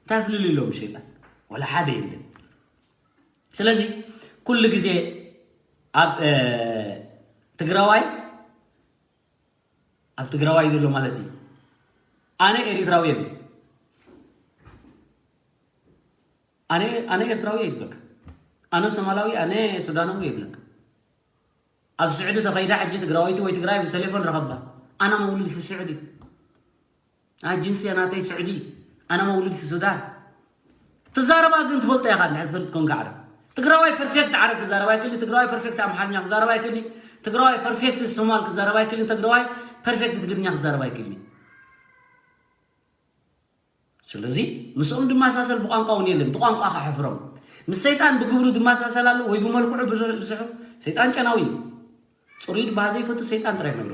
እንታይ ፍልል ኢሎም ሰይጣን ወላ ሓደ የለን። ስለዚ ኩሉ ግዜ ኣብ ትግራዋይ ኣብ ትግራዋይ ዘሎ ማለት እዩ። ኣነ ኤሪትራዊ የብል ኣነ ኣነ ኤርትራዊ ይብለካ ኣነ ሶማላዊ ኣነ ሱዳናዊ ይብለካ ኣብ ስዑዲ ተኸይዳ ሕጂ ትግራወይቲ ወይ ትግራይ ብቴሌፎን ረኸባ ኣና መውሉድ ፊ ስዑዲ ጅንስያ ናተይ ስዑዲ ኣና መውሉድ ፊ ሱዳን ትዛረባ ግን ትፈልጦ ኢኻ እንድሕር ትፈልጥ ኮንካ ዓረብ ትግራዋይ ፐርፌክት ዓረብ ክዛረብ ኣይክእልኒ ትግራዋይ ፐርፌክት ኣምሓርኛ ክዛረብ ኣይክእልኒ ትግራዋይ ፐርፌክት ሶማል ክዛረብ ኣይክእልኒ ትግራዋይ ፐርፌክት ትግርኛ ክዛረብ ኣይክእልኒ ስለዚ ምስኦም ድመሳሰል ብቋንቋ እውን የለን እቲ ቋንቋ ከሕፍሮም ምስ ሰይጣን ብግብሩ ድመሳሰል ኣሎ ወይ ብመልክዑ ብስሑ ሰይጣን ጨናዊ እዩ ፅሩይ ድበሃል ዘይፈቱ ሰይጣን ጥራይ ነግሮ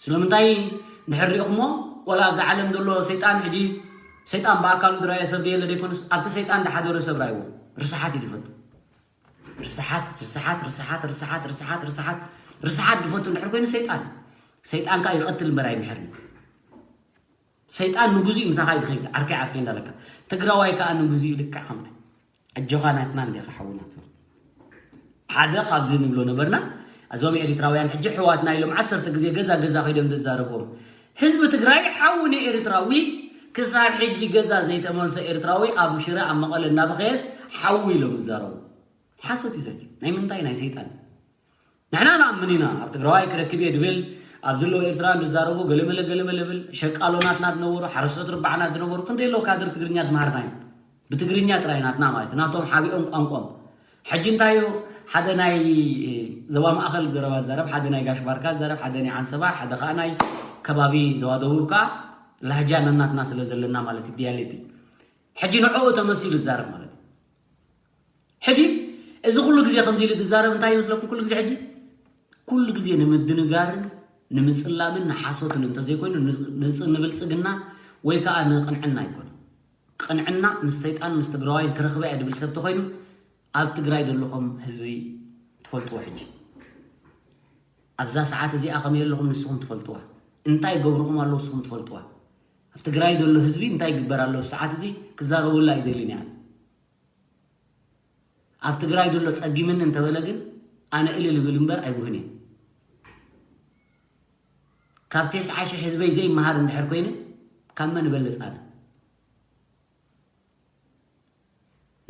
ስለምንታይ ድሕር ሪእኹሞ ወላ ኣብዛ ዓለም ዘሎ ሰይጣን ሕጂ ሰይጣን ብኣካሉ ዝረኣየ ሰብ የለ ዘይኮነስ ኣብቲ ሰይጣን ዝሓደሩ ሰብ ራእይዎ ርስሓት እዩ ዝፈቱ ርስሓት ርስሓት ርስሓት ርስሓት ርስሓት ርስሓት ርስሓት ዝፈቱ እንድሕር ኮይኑ ሰይጣን ሰይጣን ከዓ ይቐትል እምበር ኣይምሕርን ሰይጣን ንጉዙ እዩ ምሳኻ ይድኸይድ ዓርከይ ዓርከይ እንዳለካ ትግራዋይ ከዓ ንጉዙ እዩ ልክዕ ከምኡ ኣጆኻ ናትና እንዲኻ ሓውና ትብል ሓደ ካብዚ ንብሎ ነበርና እዞም ኤሪትራውያን ሕጂ ሕዋትና ኢሎም ዓሰርተ ግዜ ገዛ ገዛ ከይዶም ዘዛረብዎም ህዝቢ ትግራይ ሓዊ ንኤሪትራዊ ክሳብ ሕጂ ገዛ ዘይተመልሶ ኤሪትራዊ ኣብ ሽረ ኣብ መቐለ እናበኸየስ ሓዊ ኢሎም ዝዛረቡ ሓሶት እዩ ዘል ናይ ምንታይ ናይ ሰይጣን ንሕና ንኣምን ኢና ኣብ ትግራዋይ ክረክብ እየ ድብል ኣብ ዘለዎ ኤርትራ ዝዛረቡ ገለመለ ገለመለ ብል ሸቃሎ ናትና ዝነበሩ ሓረስቶት ርባዕና ዝነበሩ ክንደይ ኣለዉ ካድር ትግርኛ ዝመሃርና እዩ ብትግርኛ ጥራይ ናትና ማለት ናቶም ሓቢኦም ቋንቋም ሕጂ እንታይ እዩ ሓደ ናይ ዘባ ማእኸል ዘረባ ዘረብ ሓደ ናይ ጋሽ ባርካ ዘረብ ሓደ ናይ ዓንሰባ ሓደ ከዓ ናይ ከባቢ ዘባ ደቡብ ከዓ ላህጃ ነናትና ስለ ዘለና ማለት እዩ ዲያሌቲ ሕጂ ንዕኡ ተመሲሉ ዝዛረብ ማለት እዩ ሕጂ እዚ ኩሉ ግዜ ከምዚ ኢሉ ዝዛረብ እንታይ ይመስለኩም ኩሉ ግዜ ሕጂ ኩሉ ግዜ ንምድንጋርን ንምፅላምን ንሓሶትን እንተዘይኮይኑ ንብልፅግና ወይ ከዓ ንቅንዕና ኣይኮነ ቅንዕና ምስ ሰይጣን ምስ ትግራዋይን ክረኽበ እያ ድብል ሰብ ተኮይኑ ኣብ ትግራይ ዘለኹም ህዝቢ ትፈልጥዎ ሕጂ ኣብዛ ሰዓት እዚኣ ከመይ ኣለኹም ንስኹም ትፈልጥዋ እንታይ ገብርኹም ኣለዉ ንስኹም ትፈልጥዋ ኣብ ትግራይ ዘሎ ህዝቢ እንታይ ይግበር ኣሎ ሰዓት እዚ ክዛረበሉ ኣይደልን እያ ኣብ ትግራይ ዘሎ ፀጊምኒ እንተበለ ግን ኣነ እልል እብል እምበር ኣይጉህን እየ ካብ ቴስዓ ሽሕ ህዝበይ ዘይመሃር እንድሕር ኮይነ ካብ መን እበልፅ ኣነ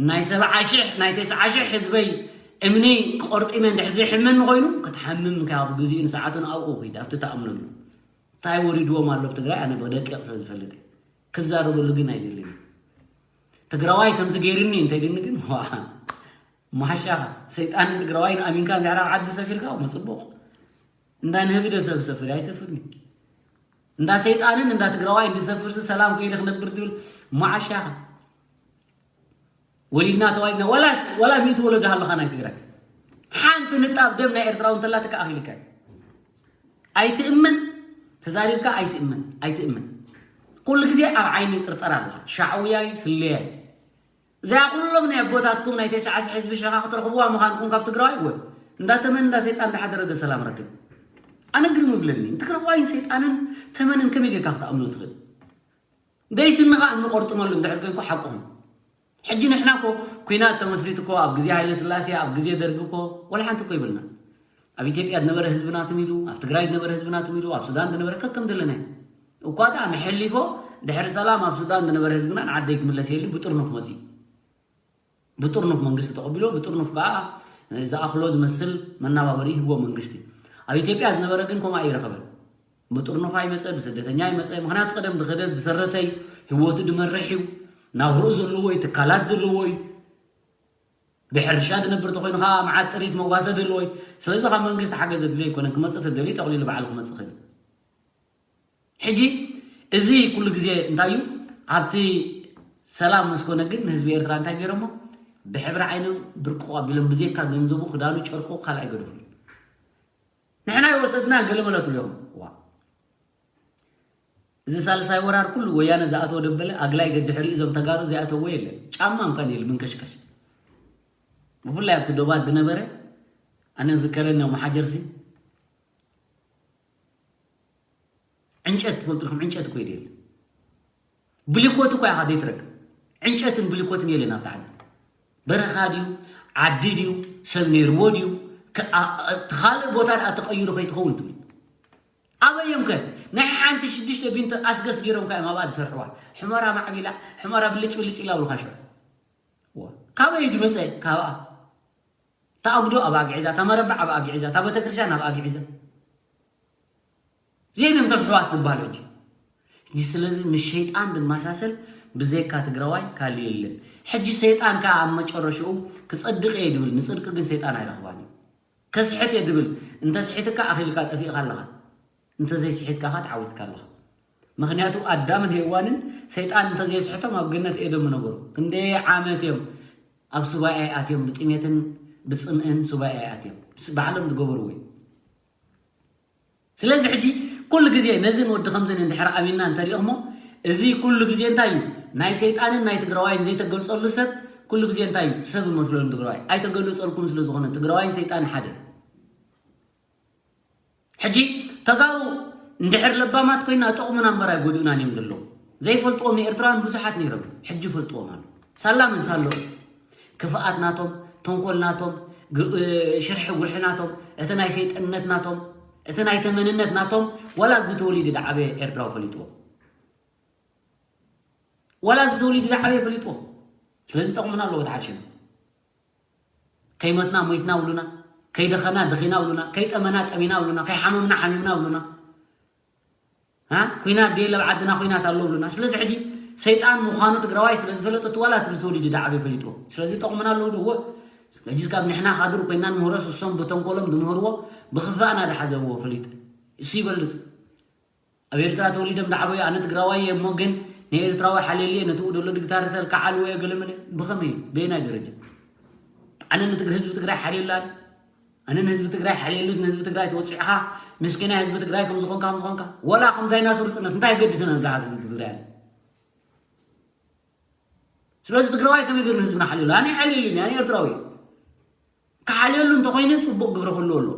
ናይ ሰብዓ ሽሕ ናይ ቴስዓ ሽሕ ህዝበይ እምኒ ቆርጢመ እንድሕር ዘይሕመኒ ኮይኑ ክትሓምም ካብ ግዜኡ ንሰዓቱን ኣብኡ ኺድ ኣብቲ ተኣምነሉ እንታይ ወሪድዎም ኣሎ ኣብ ትግራይ ኣነ ብደቂቕ ስለ ዝፈልጥ ክዛረበሉ ግን ኣይደልን ትግራዋይ ከምዚ ገይርኒ እንተይልኒ ግን ማሓሻኻ ሰይጣንን ትግራዋይን ኣሚንካ እንድሕር ኣብ ዓዲ ሰፊርካ መፅቡቕ እንዳ ንህቢ ዶ ሰብ ሰፍር ኣይሰፍርኒ እንዳ ሰይጣንን እንዳ ትግራዋይን ዝሰፍርሲ ሰላም ኮይነ ክነብር ትብል ማዓሻኻ ወሊድና ተዋሊድና ዋላስ ዋላ ሚእቲ ወለዶ ሃለኻ ናይ ትግራይ ሓንቲ ንጣብ ደም ናይ ኤርትራዊ እንተላትካ ኣኺልካ ኣይትእመን ተዛሪብካ ኣይትእመን ኣይትእመን ኩሉ ግዜ ኣብ ዓይኒ ጥርጠር ኣለኻ ሻዕውያይ ስለያይ እዚኣ ኩሎም ናይ ኣቦታትኩም ናይ ተስዓስ ሕዝቢ ሸኻ ክትረኽብዋ ምዃንኩም ካብ ትግራዋይ እወ እንዳ ተመን እንዳ ሰይጣን እንዳሓደረ ዶ ሰላም ረክብ ኣነ ግርም ይብለኒ ንትግራዋይን ሰይጣንን ተመንን ከመይ ጌርካ ክትኣምኖ ትኽእል ደይ ስንኻ እንቆርጥመሉ እንድሕር ኮይንኩ ሓቅኹም ሕጂ ንሕና ኮ ኩናት ተመስሪቱ ኮ ኣብ ግዜ ሃይለ ስላሴ ኣብ ግዜ ደርጊ ኮ ወላ ሓንቲ ኮ ይብልና ኣብ ኢትዮጵያ ዝነበረ ህዝብና ትም ኢሉ ኣብ ትግራይ ዝነበረ ህዝብና ትም ኢሉ ኣብ ሱዳን ዝነበረ ከከም ዘለና እዩ እኳ ደኣ መሐሊፎ ድሕሪ ሰላም ኣብ ሱዳን ዝነበረ ህዝብና ንዓደይ ክምለስ የሉ ብጥርኑፍ መፅኡ ብጥርኑፍ መንግስቲ ተቐቢሎ ብጥርኑፍ ከዓ ዝኣኽሎ ዝመስል መናባበሪ ይህቦ መንግስቲ ኣብ ኢትዮጵያ ዝነበረ ግን ከምኡ ኣይረኸበን ብጥርኑፍ ኣይመፀ ብስደተኛ ኣይመፀ ምክንያቱ ቀደም ዝኸደ ዝሰረተይ ህይወቱ ዝመርሕ እዩ ናብርኡ ዘለዎ እዩ ትካላት ዘለዎ እዩ ብሕርሻ ዝነብር ተኮይኑ ከዓ መዓት ጥሪት መጓሰ ዘለዎ እዩ ስለዚ ካብ መንግስቲ ሓገዝ ዘድልዮ ኣይኮነን ክመፅእ ተደልዩ ጠቕሊሉ በዓሉ ክመፅእ ክእል ሕጂ እዚ ኩሉ ግዜ እንታይ እዩ ኣብቲ ሰላም መስኮነ ግን ንህዝቢ ኤርትራ እንታይ ገይሮሞ? ብሕብሪ ዓይኖም ብርቁ ኣቢሎም ብዘይካ ገንዘቡ ክዳኑ ጨርቁ ካልኣይ ገደፉሉ። ንሕና ይወሰድና ገለመለ ትብሉ እዮም። ዋ፣ እዚ ሳልሳይ ወራር ኩሉ ወያነ ዝኣተወ ደበለ ኣግላይ ደድሕሪ እዞም ተጋሩ ዘይኣተዎ የለን። ጫማ እንኳን የለ ምንከሽከሽ። ብፍላይ ኣብቲ ዶባት ዝነበረ ኣነ ዝከረኒ መሓጀርሲ ዕንጨት ትፈልጡ ዲኹም? ዕንጨት እኮ የለ። ብሊኮት እኮ ኢኻ ዘይትረክብ። ዕንጨትን ብሊኮትን የለን ኣብቲ ዓዲ። በረኻ ድዩ ዓዲ ድዩ ሰብ ነይርዎ ድዩ ከ- ኣ- እቲ ካልእ ቦታ ደኣ ተቐይሩ ከይትኸውን ትብል። ኣበይ እዮም ከ ናይ ሓንቲ ሽዱሽተ ቢንቶ ኣስገስ ገይሮም ከ እዮም ኣብኣ ዝሰርሕዋ። ሕመራ ማዕቢላ ሕመራ ብልጭ ብልጭ ኢላ ብልካ ሽዑ። ዋ፣ ካበይ ድመፀ? ካብኣ። እታ ኣጉዶ ኣብኣ ግዒዛ፣ እታ መረባዕ ኣብኣ ግዒዛ፣ እታ ቤተክርስትያን ኣብኣ ግዒዛ። ዘይነምቶም ሕዋት ዝበሃሉ ሕጂ። ስለዚ ምስ ሸይጣን ድመሳሰል ብዘይካ ትግራዋይ ካልእ የለን። ሕጂ ሰይጣን ከኣ ኣብ መጨረሽኡ ክጸድቕ እየ ድብል፣ ንጽድቂ ግን ሰይጣን ኣይረኽባን እዩ። ከስሕት እየ ድብል፣ እንተ ስሒትካ ኣኺልካ ጠፊእካ ኣለኻ፣ እንተ ዘይስሒትካ ኸኣ ተዓዊትካ ኣለኻ። ምኽንያቱ ኣዳምን ሄዋንን ሰይጣን እንተ ዘየስሕቶም ኣብ ገነት ኤዶም ምነበሩ። ክንደይ ዓመት እዮም ኣብ ሱባኤ ኣትዮም፣ ብጥሜትን ብጽምእን ሱባኤ ኣትዮም። ስ- ባዕሎም ዝገበርዎ እዩ። ስለዚ ሕጂ ኩሉ ግዜ ነዝን ወዲ ከምዝን እንድሕር ኣሚንና እንተሪኦሞ እዚ ኩሉ ግዜ እንታይ እዩ ናይ ሰይጣንን ናይ ትግራዋይን ዘይተገልጸሉ ሰብ ኩሉ ግዜ እንታይ እዩ ሰብ መስሎ ትግራዋይ ኣይተገልጸልኩም ስለ ዝኾነ ትግራዋይን ሰይጣን ሓደ ሕጂ ተጋሩ እንድሕር ለባማት ኮይና ጥቕሙና እምበር ኣይጎድኡናን እዮም ዘለዉ ዘይፈልጥዎም ንኤርትራውያን ብዙሓት ነይሮም ሕጂ ይፈልጥዎም ኣሎ ሳላ ምን ሳሎ ክፍኣት ናቶም ተንኮል ናቶም ሽርሒ ጉርሒ ናቶም እቲ ናይ ሰይጥነት ናቶም እቲ ናይ ተመንነት ናቶም ዋላ ኣብዚ ተወሊዱ ዝዓበየ ኤርትራዊ ፈሊጥዎ ዋላ ኣብዚ ተወሊዱ ዝዓበየ ፈሊጥዎ ስለዚ ጠቕሙና ኣለዎ ተሓርሽና ከይሞትና ሞይትና ውሉና ከይደኸና ደኺና ውሉና ከይጠመና ጠሚና ውሉና ከይሓመምና ሓሚምና ውሉና ኩናት ደየለ ኣብ ዓድና ኩናት ኣሎ ብሉና ስለዚ ሕጂ ሰይጣን ምዃኑ ትግራዋይ ስለ ዝፈለጠ እቲ ዋላ እቲ ብዝተወሊዱ ዳዓበ ፈሊጥዎ ስለዚ ጠቕሙና ኣለዉ ድዎ ስለዚ ካብ ንሕና ካድር ኮይና ንምህሮ ስሶም ብተንኮሎም ዝምህርዎ ብኽፋእና ዳሓዘብዎ ፈሊጥ እሱ ይበልፅ ኣብ ኤርትራ ተወሊዶም ዳዓበዩ ኣነ ትግራዋይ እየ እሞ ግን ንኤርትራዊ ሓልየልየ ነትኡ ደሎ ዲክታተር ከዓልዎ እየ ገለመለ ብኸመይ በየናይ ደረጃ ኣነ ንትግሪ ህዝቢ ትግራይ ሓልየላን ኣነ ንህዝቢ ትግራይ ሓልየሉስ ንህዝቢ ትግራይ ተወፂዕኻ ምስኪናይ ህዝቢ ትግራይ ከም ዝኾንካ ከም ዝኾንካ ወላ ከም ዳይናሶር ፅነት እንታይ ገድስና እዛ ህዝቢ ትግራይ ስለዚ ትግራዋይ ከመይ ገይሩ ንህዝብና ሓልየሉ ኣነ ሓልየሉ ኣነ ኤርትራዊ ክሓልየሉ እንተኮይነ ፅቡቅ ግብሪ ክህልዎ ኣሎ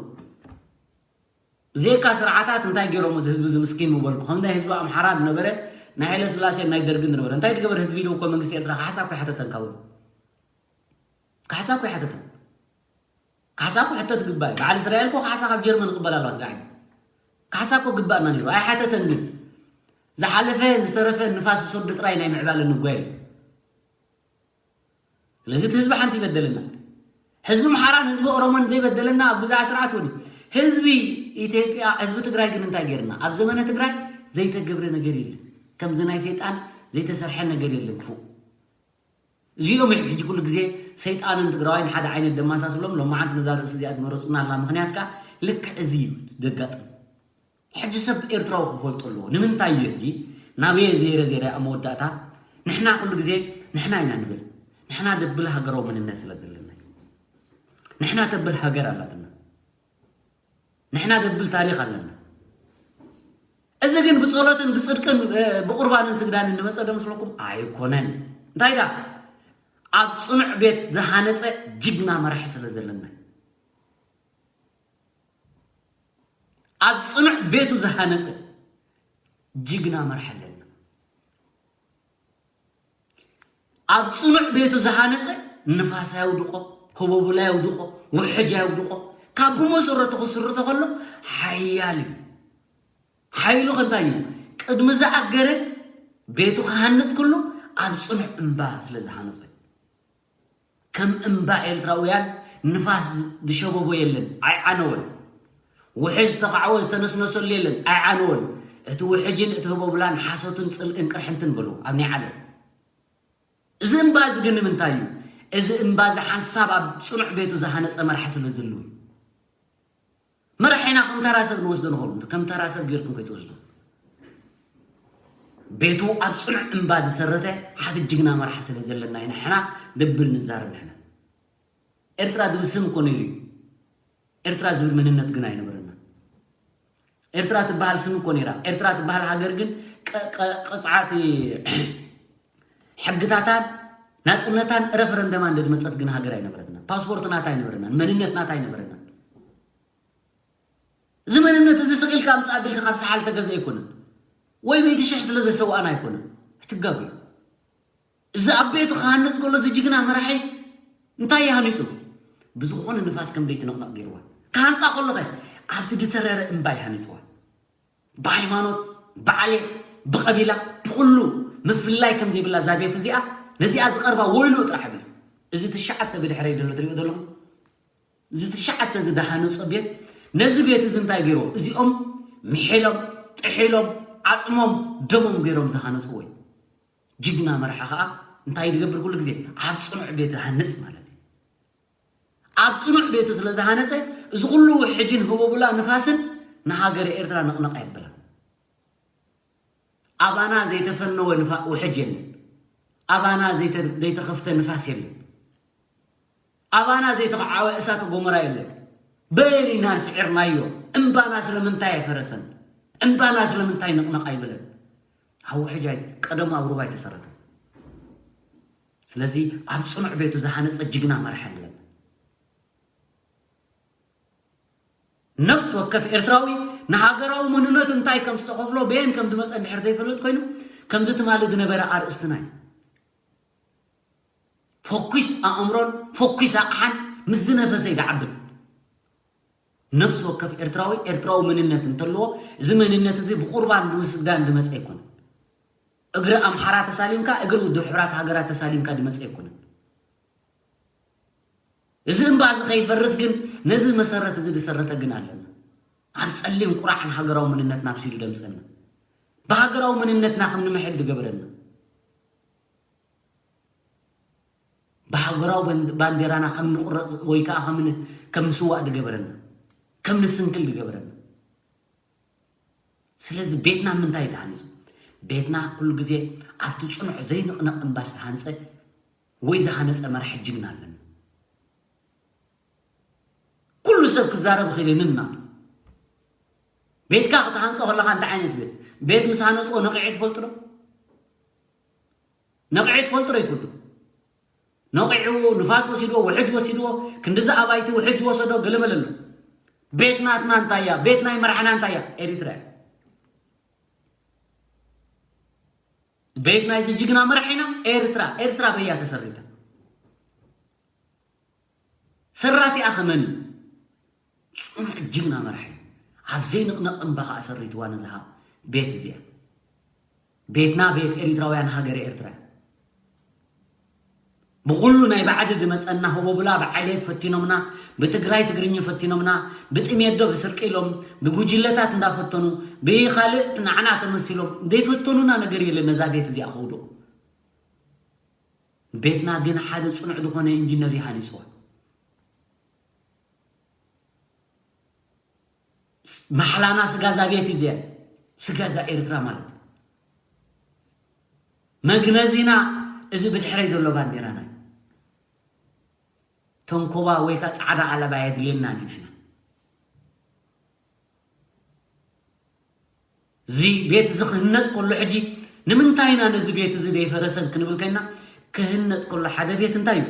ብዘይካ ስርዓታት እንታይ ገይሮም እዚ ህዝቢ እዚ ምስኪን ምበልኩ ከም ናይ ህዝቢ ኣምሓራ ዝነበረ ናይ ሃይለ ስላሴ ናይ ደርግን ዝነበረ እንታይ ትገበር ህዝቢ ኢሉ እኮ መንግስቲ ኤርትራ ካሕሳ እኮ ይሓተተን ካብኡ ካሕሳ እኮ ይሓተተን ካሕሳ እኮ ሕቶ ትግባእ እዩ በዓል እስራኤል እኮ ካሕሳ ካብ ጀርመን ይቕበል ኣሎ ኣስጋሒ ካሕሳ እኮ ግባእና ነይሩ ኣይሓተተን ግን ዝሓለፈ ዝተረፈ ንፋስ ዝሰዶ ጥራይ ናይ ምዕባለ ንጓየ ስለዚ እቲ ህዝቢ ሓንቲ ይበደልና ህዝቢ ምሓራን ህዝቢ ኦሮሞን ዘይበደለና ኣብ ግዛዕ ስርዓት ወዲ ህዝቢ ኢትዮጵያ ህዝቢ ትግራይ ግን እንታይ ገይርና ኣብ ዘመነ ትግራይ ዘይተገብረ ነገር የለን ከምዚ ናይ ሰይጣን ዘይተሰርሐ ነገር የለን ክፉእ እዚኦም እዮም ሕጂ ኩሉ ግዜ ሰይጣንን ትግራዋይን ሓደ ዓይነት ደማሳስሎም ሎማዓንቲ ነዛ ርእሲ እዚኣ ዝመረፁና ኣላ ምክንያት ከዓ ልክዕ እዚ እዩ ዘጋጥም ሕጂ ሰብ ኤርትራዊ ክፈልጦ ኣለዎ ንምንታይ እዩ ሕጂ ናበየ ዘይረ ዘይረ ኣብ መወዳእታ ንሕና ኩሉ ግዜ ንሕና ኢና ንብል ንሕና ደብል ሃገራዊ መንነት ስለ ዘለና ንሕና ተብል ሃገር ኣላትና ንሕና ደብል ታሪኽ ኣለና እዚ ግን ብጸሎትን ብጽድቅን ብቁርባንን ስግዳንን ንመጸ ዶ መስለኩም ኣይኮነን እንታይ ዳ ኣብ ጽኑዕ ቤት ዝሃነጸ ጅግና መራሒ ስለ ዘለና ኣብ ጽኑዕ ቤቱ ዝሃነጸ ጅግና መራሒ ኣለና ኣብ ጽኑዕ ቤቱ ዝሃነጸ ንፋስ ኣየውድቆ፣ ህቦብላ የውድቆ፣ ውሕጅ ኣየውድቆ። ካብ ብመሰረቱ ክስርቶ ከሎ ሓያል እዩ። ሓይሉ ከ እንታይ እዩ? ቅድሚ ዝኣገረ ቤቱ ክሃንጽ ከሎ ኣብ ጽኑዕ እምባ ስለ ዝሃነጾ እዩ። ከም እምባ ኤርትራውያን ንፋስ ዝሸበቦ የለን፣ ኣይዓነወን። ውሕጅ ዝተኻዕወ ዝተነስነሰሉ የለን፣ ኣይዓነወን። እቲ ውሕጅን እቲ ህቦብላን ሓሶትን ጽልእን ቅርሕንትን በልዎ ኣብ ናይ ዓለም። እዚ እምባ እዚ ግን ንምንታይ እዩ? እዚ እምባ እዚ ሓንሳብ ኣብ ጽኑዕ ቤቱ ዝሃነጸ መራሒ ስለ ዝህልው እዩ። መራሒና ከም ተራ ሰብ ንወስዶ ንኸውን፣ ከም ተራ ሰብ ጌርኩም ከይትወስዶ። ቤቱ ኣብ ጽኑዕ እምባ ዝሰረተ ሓደ ጅግና መራሒ ስለ ዘለና ኢና ንሕና ድብል ንዛረብ። ንሕና ኤርትራ ዝብል ስም እኮ ነይሩ እዩ። ኤርትራ ዝብል መንነት ግን ኣይነበረና። ኤርትራ ትበሃል ስም እኮ ነይራ። ኤርትራ ትበሃል ሃገር ግን ቀ- ቀ- ቅጽዓት ሕግታታን ናጽነታን ረፈረንደማን ዝመጸት ግን ሃገር ኣይነበረትና። ፓስፖርት ናታ ኣይነበረናን፣ መንነት ናታ ኣይነበረናን። እዚ መንነት እዚ ስቕ ኢልካ ኣምጽእ ኣቢልካ ካብ ሰሓል ተገዘ ኣይኮነን። ወይ ሚእቲ ሽሕ ስለ ዘሰውኣና ኣይኮነን። ኣይትጋጉ። እዚ ኣብ ቤቱ ክሃንጽ ከሎ እዚ ጅግና መራሒ እንታይ ይሃኒጹ? ብዝኾነ ንፋስ ከም ዘይትንቕነቕ ገይርዋ። ክሃንጻ ከሎ ኸ ኣብቲ ዝተረረ እምባ ይሃኒጽዋ። ብሃይማኖት፣ ብዓሌት፣ ብቐቢላ፣ ብኹሉ ምፍልላይ ከም ዘይብላ እዛ ቤት እዚኣ፣ ነዚኣ ዝቐርባ ወይሉ ጥራሕ ይብል። እዚ ትሽዓተ ብድሕረይ ዘሎ ትሪኦ ዘለኹም፣ እዚ ትሽዓተ ዝደሃነጾ ቤት፣ ነዚ ቤት እዚ እንታይ ገይሮ? እዚኦም ምሒሎም፣ ጥሒሎም፣ ዓጽሞም፣ ደሞም ገይሮም ዝሃነጽዎ እዩ። ጅግና መራሒ ኸኣ እንታይ ዝገብር? ኩሉ ግዜ ኣብ ጽኑዕ ቤት ይሃንጽ ማለት እዩ። ኣብ ጽኑዕ ቤቱ ስለ ዝሃነጸ፣ እዚ ኩሉ ውሕጅን ህቦብላ ንፋስን ንሃገረ ኤርትራ ንቕነቕ የብላ። ኣባና ዘይተፈነወ ንፋ- ውሕጅ የለን። ኣባና ዘይተ- ዘይተኸፍተ ንፋስ የለን። ኣባና ዘይተኸዓወ እሳተ ጎመራ የለን። በየን ኢና ስዒርናዮ? እምባና ስለምንታይ ኣይፈረሰን? እምባና ስለምንታይ ንቕነቕ ኣይበለን? ኣብ ውሕጅ ኣይ- ቀደሙ ኣብ ሩባ ኣይተሰረተን። ስለዚ ኣብ ጽኑዕ ቤቱ ዝሃነጸ ጅግና መራሒ ኣለና። ነፍሲ ወከፍ ኤርትራዊ ንሃገራዊ መንነቱ እንታይ ከም ዝተኸፍሎ በየን ከም ዝመጸ እንድሕር ዘይፈልጥ ኮይኑ፣ ከምዚ ትማሊ ዝነበረ ኣርእስትና እዩ። ፈኲስ ኣእምሮን ፈኲስ ኣቕሓን ምስ ዝነፈሰ እዩ ዝዓብን። ነፍሲ ወከፍ ኤርትራዊ ኤርትራዊ መንነት እንተለዎ፣ እዚ መንነት እዚ ብቁርባን ብምስግዳን ዝመጸ ኣይኮነን። እግሪ ኣምሓራ ተሳሊምካ፣ እግሪ ውድብ ሕቡራት ሃገራት ተሳሊምካ ዝመጸ ኣይኮነን። እዚ እምባ እዚ ከይፈርስ ግን ነዚ መሰረት እዚ ዝሰረተ ግን ኣለና። ኣብ ጸሊም ቁራዕን ሃገራዊ መንነትና ኣብሲሉ ደምጸና። ብሃገራዊ መንነትና ከም ንምሕል ዝገበረና። ብሃገራዊ ባን- ባንዴራና ከም ንቁረጽ ወይ ከኣ ከም ን- ከም ንስዋእ ዝገበረና። ከም ንስንክል ዝገበረና። ስለዚ ቤትና ምንታይ ተሃኒጹ? ቤትና ኩሉ ግዜ ኣብቲ ጽኑዕ ዘይንቕነቕ እምባ ዝተሃንጸ ወይ ዝሃነጸ መራሒ ጅግና ኣለና። ኩሉ ሰብ ክዛረብ ኽእል ንናቱ። ቤትካ ክትሃንጾ ከለኻ እንታይ ዓይነት ቤት? ቤት ምስ ሃነጽዎ ነቒዑ ትፈልጡ ዶ? ነቒዑ ትፈልጡ ዶ ይትፈልጡ? ነቒዑ፣ ንፋስ ወሲድዎ፣ ውሕጅ ወሲድዎ፣ ክንድዚ ኣባይቲ ውሕጅ ወሰዶ፣ ገለመለ ኣሎ። ቤት ናትና እንታይ እያ? ቤት ናይ መራሕና እንታይ እያ? ኤሪትራ እያ። ቤት ናይዚ ጅግና መራሒና ኤርትራ፣ ኤርትራ በያ ተሰሪታ። ሰራቲኣ ከመን እዩ? ጽኑዕ ጅግና መራሒ። ኣብ ዘይንቕነቕ እምባ ኸኣ ሰሪትዋ ነዛ ቤት እዚኣ። ቤትና ቤት ኤሪትራውያን ሃገረ ኤርትራ። ብኹሉ ናይ ባዕዲ ዝመጸና ህቦብላ ብዓሌት ፈቲኖምና፣ ብትግራይ ትግርኝ ፈቲኖምና፣ ብጥሜት ዶ ብስርቂ ኢሎም፣ ብጉጅለታት እንዳፈተኑ፣ ብኻልእ ንዓና ተመሲሎም ዘይፈተኑና ነገር የለን ነዛ ቤት እዚኣ ከውድቑ። ቤትና ግን ሓደ ጽኑዕ ዝኾነ ኢንጂነር እዩ ሃኒጽዋ። ማሕላና ስጋዛ ቤት እዩ እዚኣ፣ ስጋዛ ኤርትራ ማለት። መግነዚና እዚ ብድሕረይ ዘሎ ባንዴራና እዩ። ተንኮባ ወይ ከኣ ጻዕዳ ኣለባ የድልየናን እዩ ንሕና። እዚ ቤት እዚ ክህነጽ ከሎ ሕጂ ንምንታይ ኢና ነዚ ቤት እዚ ዘይፈረሰን ክንብል ከይና፣ ክህነጽ ከሎ ሓደ ቤት እንታይ እዩ?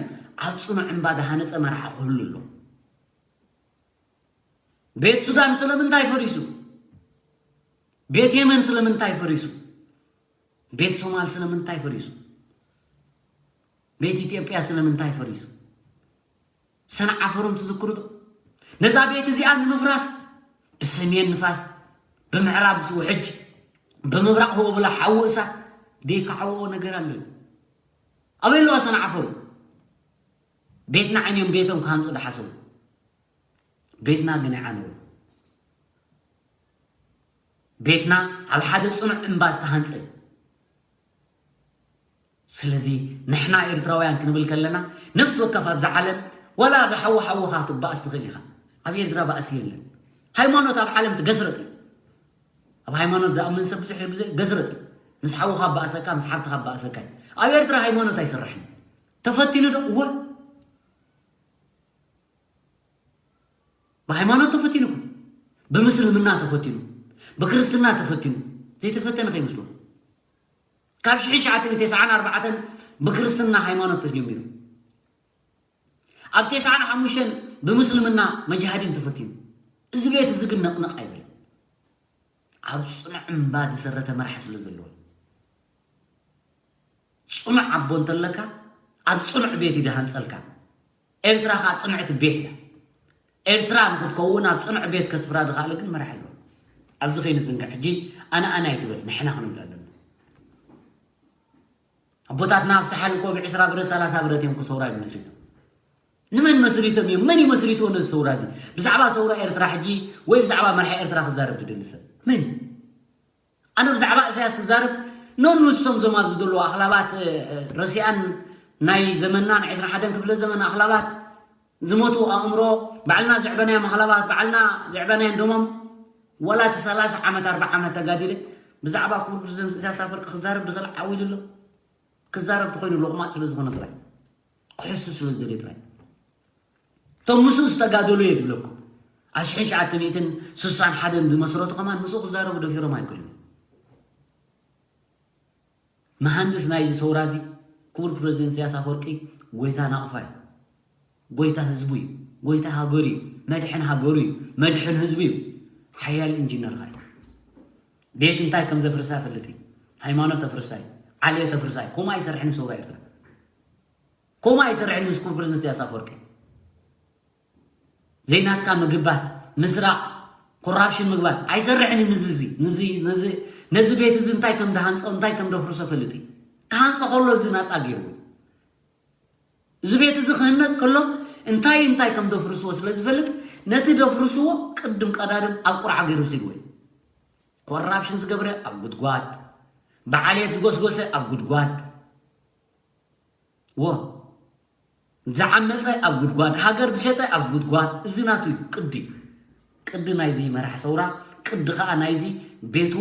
ኣብ ጽኑዕ እምባ ዝሃነጸ መራሒ ክህሉ ኣሎ። ቤት ሱዳን ስለምንታይ ፈሪሱ? ቤት የመን ስለምንታይ ፈሪሱ? ቤት ሶማል ስለምንታይ ፈሪሱ? ቤት ኢትዮጵያ ስለምንታይ ፈሪሱ? ሰንዓፈሮም ትዝክሩ ዶ? ነዛ ቤት እዚኣ ንምፍራስ ብሰሜን ንፋስ፣ ብምዕራብ ውሕጅ፣ ብምብራቕ ህቦብላ ሓዊ እሳት ደይከዓወኦ ነገር ኣሎ። ኣበይ ኣለዋ ሰንዓፈሩ? ቤትና ዓይንዮም ቤቶም ክሃንጹ ዝሓሰቡ። ቤትና ግን ኣይዓነወ። ቤትና ኣብ ሓደ ጽኑዕ እምባ ዝተሃንጸ። ስለዚ ንሕና ኤርትራውያን ክንብል ከለና ነፍሲ ወከፍ ኣብዛ ዓለም ዋላ ብሓዊ ሓውኻ ትባእስ ትኽእል ኢኻ። ኣብ ኤርትራ ባእሲ የለን። ሃይማኖት ኣብ ዓለም ትገስረጥ እዩ። ኣብ ሃይማኖት ዝኣምን ሰብ ብዙሕ ግዜ ገስረጥ እዩ። ምስ ሓውኻ ኣባእሰካ፣ ምስ ሓፍትኻ ኣባእሰካ። ኣብ ኤርትራ ሃይማኖት ኣይሰርሕን። ተፈቲኑ ዶ? እወ። ብሃይማኖት ተፈቲኑ እኮ። ብምስልምና ተፈቲኑ፣ ብክርስትና ተፈቲኑ። ዘይተፈተነ ከይመስሎ። ካብ ሽሕን ትሽዓተ ሚእትን ተስዓን ኣርባዕተን ብክርስትና ሃይማኖት ተጀሚሩ። ኣብ ተስዓን ሓሙሽተን ብምስልምና መጃሃዲን ተፈቲኑ። እዚ ቤት እዚ ግን ነቕነቕ ኣይበለን። ኣብ ጽኑዕ እምባ ዝሰረተ መራሒ ስለ ዘለዎ። ጽኑዕ ኣቦ እንተለካ፣ ኣብ ጽኑዕ ቤት እዩ ዝሃንጸልካ። ኤርትራ ከኣ ጽንዕቲ ቤት እያ። ኤርትራ ንክትከውን ኣብ ጽኑዕ ቤት ከስፍራ ዝኸኣለ ግን መራሒ ኣለዎ። ኣብዚ ከይንዝንግዕ፣ ሕጂ ኣነ ኣነ ኣይትበል፣ ንሕና ክንብል ኣለና። ኣቦታትና ኣብ ሰሓል እኮ ብዕስራ ብረት፣ ሰላሳ ብረት እዮም እኮ ሰውራ ዝመስሪቶም። ንመን መስሪቶም እዮም? መን እዩ መስሪትዎ ነዚ ሰውራ እዚ? ብዛዕባ ሰውራ ኤርትራ ሕጂ ወይ ብዛዕባ መራሒ ኤርትራ ክዛረብ ዝደሊ ሰብ መን? ኣነ ብዛዕባ ኢሳያስ ክዛረብ፣ ኖ ንሶም ዞም ኣብዚ ዘለዉ ኣኽላባት፣ እ፣ እ፣ ረሲኣን ናይ ዘመንና ናይ ዕስራን ሓደን ክፍለ ዘመን ኣኽላባት ዝሞቱ ኣእምሮ፣ ባዕልና ዘዕበናዮም ኣኽላባት፣ ባዕልና ዘዕበናዮም ደሞም፣ ዋላ እቲ ሰላሳ ዓመት፣ ኣርብዓ ዓመት ተጋዲለ፣ ብዛዕባ ክቡር ፕረዚደንት ኢሳያስ ኣፈወርቂ ክዛረብ ድኽእል ዓው ኢሉ ኣሎ። ክዛረብ ተኾይኑ ሎቕማጽ ስለ ዝኾነ ጥራይ፣ ክሕሱ ስለ ዝደልየ ጥራይ። እቶም ምስኡ ዝተጋደሉ እየ ዝብለኩም። ኣብ ሽሕን ትሽዓተ ሚእትን ስሳን ሓደን ዝመስረቱ ከማን ምስኡ ክዛረቡ ደፊሮም ኣይክእሉን። መሃንድስ ናይዚ ሰውራ እዚ ክቡር ፕረዚደንት ኢሳያስ ኣፈወርቂ ጎይታ ናቕፋ እዩ። ጎይታ ህዝቡ እዩ። ጎይታ ሃገሩ እዩ። መድሕን ሃገሩ እዩ። መድሕን ህዝቡ እዩ። ሓያል ኢንጂነር ኸኣ እዩ። ቤት እንታይ ከም ዘፍርሳ ይፈልጥ እዩ። ሃይማኖት ተፍርሳ እዩ። ዓሌት ተፍርሳ እዩ። ከምኡ ኣይሰርሕን ሰውራ ኤርትራ። ከምኡ ኣይሰርሕን ምስ ክቡር ፕረዚደንት ኢሳያስ ኣፈወርቂ። ዘይናትካ ምግባት፣ ምስራቕ፣ ኮራፕሽን ምግባር ኣይሰርሕን እዩ። ንዚ እዚ፣ ንዚ፣ ነዚ፣ ነዚ ቤት እዚ እንታይ ከም ዝሃንጾ፣ እንታይ ከም ደፍርሶ ፈልጥ እዩ። ክሃንጾ ከሎ እዚ ናጻ ገይርዎ። እዚ ቤት እዚ ክህነጽ ከሎ እንታይ እንታይ ከም ደፍርስዎ ስለ ዝፈልጥ፣ ነቲ ደፍርስዎ ቅድም ቀዳድም ኣብ ቁርዓ ገይሩ ስግወ። ኮራፕሽን ዝገብረ ኣብ ጉድጓድ፣ ብዓሌት ዝጎስጎሰ ኣብ ጉድጓድ። ዎ፣ ዝዓመፀ ኣብ ጉድጓድ፣ ሃገር ዝሸጠ ኣብ ጉድጓድ። እዚ ናቱ እዩ ቅዲ። ቅዲ ናይዚ መራሕ ሰውራ፣ ቅዲ ኸኣ ናይዚ ቤቱ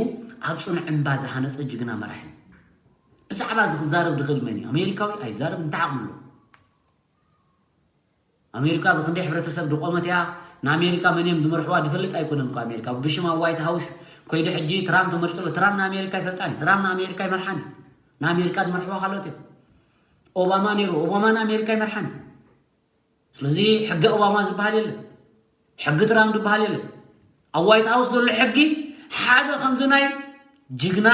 ኣብ ጽኑዕ እምባ ዝሃነጸ ጅግና መራሕ እዩ። ብዛዕባ እዚ ክዛረብ ዝኽእል መን እዩ? ኣሜሪካዊ ኣይዛረብ፣ እንታይ ዓቕሚ ኣለዎ? ኣሜሪካ ብኽንደይ ሕብረተሰብ ዝቖመት እያ? ንኣሜሪካ መን እዮም ዝመርሕዋ ዝፈልጥ ኣይኮነን እኮ። ኣሜሪካ ብሽም ኣብ ዋይት ሃውስ ኮይዱ ሕጂ ትራምፕ ተመሪጹ ኣሎ። ትራምፕ ንኣሜሪካ ይፈልጣን እዩ። ትራምፕ ንኣሜሪካ ይመርሓን እዩ። ንኣሜሪካ ዝመርሕዋ ካልኦት እዮም። ኦባማ ነይሩ፣ ኦባማ ንኣሜሪካ ይመርሓን እዩ። ስለዚ ሕጊ ኦባማ ዝበሃል የለን። ሕጊ ትራምፕ ዝበሃል የለን። ኣብ ዋይት ሃውስ ዘሎ ሕጊ ሓደ ከምዚ ናይ ጅግና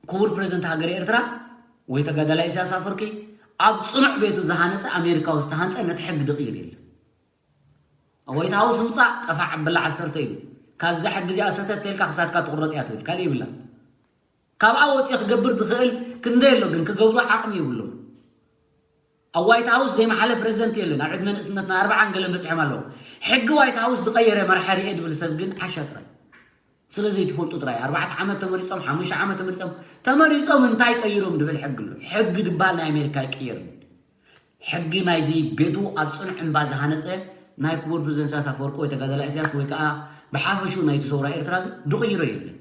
ክቡር ፕረዚደንት ሃገር ኤርትራ ወይ ተጋዳላይ ኢሳያስ ኣፈወርቂ ኣብ ጽኑዕ ቤቱ ዝሃነጸ ኣሜሪካዊ ዝተሃንጸ ነቲ ሕጊ ዝቕይር የለን። ኣብ ዋይት ሃውስ ምጻእ ጠፋዕ ኣበላ ዓሰርተ ኢሉ ካብዛ ሕጊ እዚኣ ሰተት ተልካ ክሳድካ ትቑረጽ እያ ትብል፣ ካልእ ይብላ። ካብኣ ወጺኡ ክገብር ዝኽእል ክንደይ ኣሎ፣ ግን ክገብሩ ዓቕሚ የብሎም። ኣብ ዋይት ሃውስ ዘይመሓለ ፕረዚደንት የለን። ኣብ ዕድመ ንእስነትና ኣርብዓን ገለን በጺሖም ኣለዉ። ሕጊ ዋይት ሃውስ ዝቐየረ መራሒ ርኤ ዝብል ሰብ ግን ዓሻ ጥራይ። ስለ ዘይትፈልጡ ጥራይ። ኣርባዕተ ዓመት ተመሪጾም፣ ሓሙሽተ ዓመት ተመሪጾም፣ ተመሪጾም እንታይ ቀይሮም ዝብል ሕጊ ኣሎ። ሕጊ ዝበሃል ናይ ኣሜሪካ ኣይቅየርን። ሕጊ ናይዚ ቤቱ ኣብ ጽኑዕ እምባ ዝሃነጸ ናይ ክቡር ፕረዚደንት ኢሳያስ ኣፈወርቂ ወይ ተጋዳላይ ኢሳያስ ወይ ከኣ ብሓፈሽኡ ናይቲ ሰውራ ኤርትራ ግን ዝቕይሮ የለን።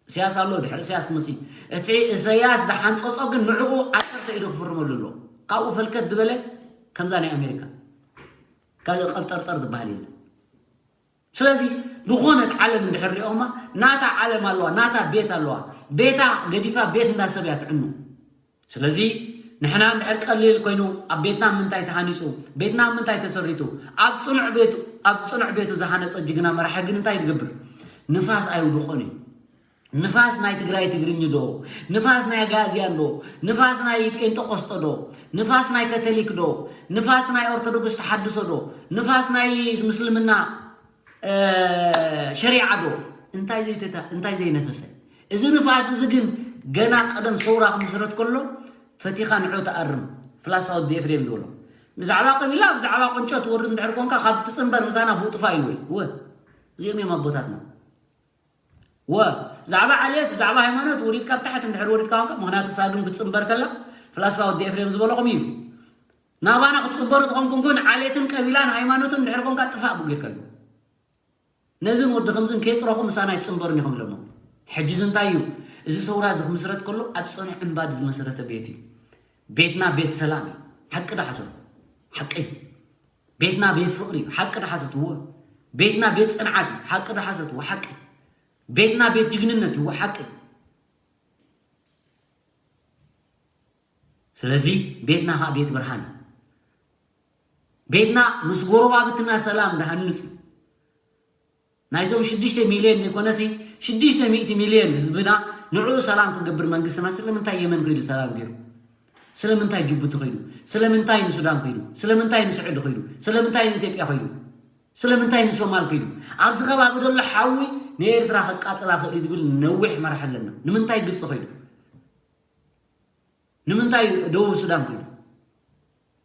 ኢሳያስ ኣሎ፣ ድሕሪ ኢሳያስ ክመጽእ እዩ። እቲ ኢሳያስ ዝሓንጸጾ ግን ንዕኡ ዓሰርተ ኢዱ ክፍርመሉ ኣሎ። ካብኡ ፈልከት ዝበለ ከምዛ ናይ ኣሜሪካ ካልእ ቀብጠርጠር ዝበሃል የለን። ስለዚ ዝኾነት ዓለም እንድሕር ሪኦማ ናታ ዓለም ኣለዋ፣ ናታ ቤት ኣለዋ። ቤታ ገዲፋ ቤት እንዳ ሰብ እያ ትዕኑ። ስለዚ ንሕና እንድሕር ቀሊል ኮይኑ ኣብ ቤትና ምንታይ ተሃኒጹ፣ ቤትና ምንታይ ተሰሪቱ፣ ኣብ ጽኑዕ ቤቱ፣ ኣብ ጽኑዕ ቤቱ ዝሃነጸ ጅግና መራሒ ግን እንታይ ዝገብር? ንፋስ ኣይውድቆን እዩ። ንፋስ ናይ ትግራይ ትግርኝ ዶ? ንፋስ ናይ ኣጋዝያን ዶ? ንፋስ ናይ ጴንጠቆስጠ ዶ? ንፋስ ናይ ካቶሊክ ዶ? ንፋስ ናይ ኦርቶዶክስ ተሓድሶ ዶ? ንፋስ ናይ ምስልምና፣ እ፣ ሸሪዓ ዶ? እንታይ ዘይተታ-፣ እንታይ ዘይነፈሰ? እዚ ንፋስ እዚ ግን ገና ቀደም ሰውራ ክምስረት ከሎ ፈቲኻ ንዑ ትኣርም። ፍላስፋ ወዲ ኤፍሬም ዝበሎ። ብዛዕባ ቀቢላ፣ ብዛዕባ ቁንጮ ትወርድ እንድሕር ኮንካ ካብ ትጽንበር ምሳና ብኡ ጥፋ ኢልዎ እዩ። እወ፣ እዚኦም እዮም ኣቦታትና። ወ፣ ብዛዕባ ዓሌት፣ ብዛዕባ ሃይማኖት ወሪድካ ኣብ ታሕቲ እንድሕር ወሪድካ ኮንካ፣ ምኽንያቱ ሳግም ክትጽንበር ከላ፣ ፍላስፋ ወዲ ኤፍሬም ዝበለኹም እዩ። ናባና ክትጽንበሩ ተኾንኩም ግን ዓሌትን ቀቢላን ሃይማኖትን እንድሕር ኮንካ ጥፋእ ብጌርካ እዩ። ነዝን ወዲ ከምዝን ከየጽረኹም ምሳና ኣይትጽንበሩን ኢኹም ኢሎሞ። ሕጂ እዚ እንታይ እዩ? እዚ ሰውራ እዚ ክምስረት ከሎ ኣብ ጸኑዕ እምባ ዝመሰረተ ቤት እዩ። ቤትና ቤት ሰላም እዩ። ሓቂ ዶ ሓሶት? ሓቂ። ቤትና ቤት ፍቕሪ እዩ። ሓቂ ዶ ሓሶት? እወ። ቤትና ቤት ጽንዓት እዩ። ሓቂ ዶ ሓሶት? እወ። ሓቂ። ቤትና ቤት ጅግንነት እዩ። እወ። ሓቂ። ስለዚ ቤትና ከዓ ቤት ብርሃን እዩ። ቤትና ምስ ጎረባብትና ሰላም ዝሃንጽ እዩ። ናይዞም ሽዱሽተ ሚልዮን ዘይኮነሲ ሽዱሽተ ሚእቲ ሚልዮን ህዝብና ንዕኡ ሰላም ክገብር መንግስትና ስለምንታይ የመን ከይዱ ሰላም ገይሩ? ስለምንታይ ጅቡቲ ከይዱ? ስለምንታይ ንሱዳን ከይዱ? ስለምንታይ ንስዑዲ ከይዱ? ስለምንታይ ንኢትዮጵያ ከይዱ? ስለምንታይ ንሶማል ከይዱ? ኣብዚ ከባቢ ዘሎ ሓዊ ንኤርትራ ከቃጽላ ክእል እዩ ዝብል ነዊሕ መራሕ ኣለና። ንምንታይ ግብፂ ከይዱ? ንምንታይ ደቡብ ሱዳን ከይዱ?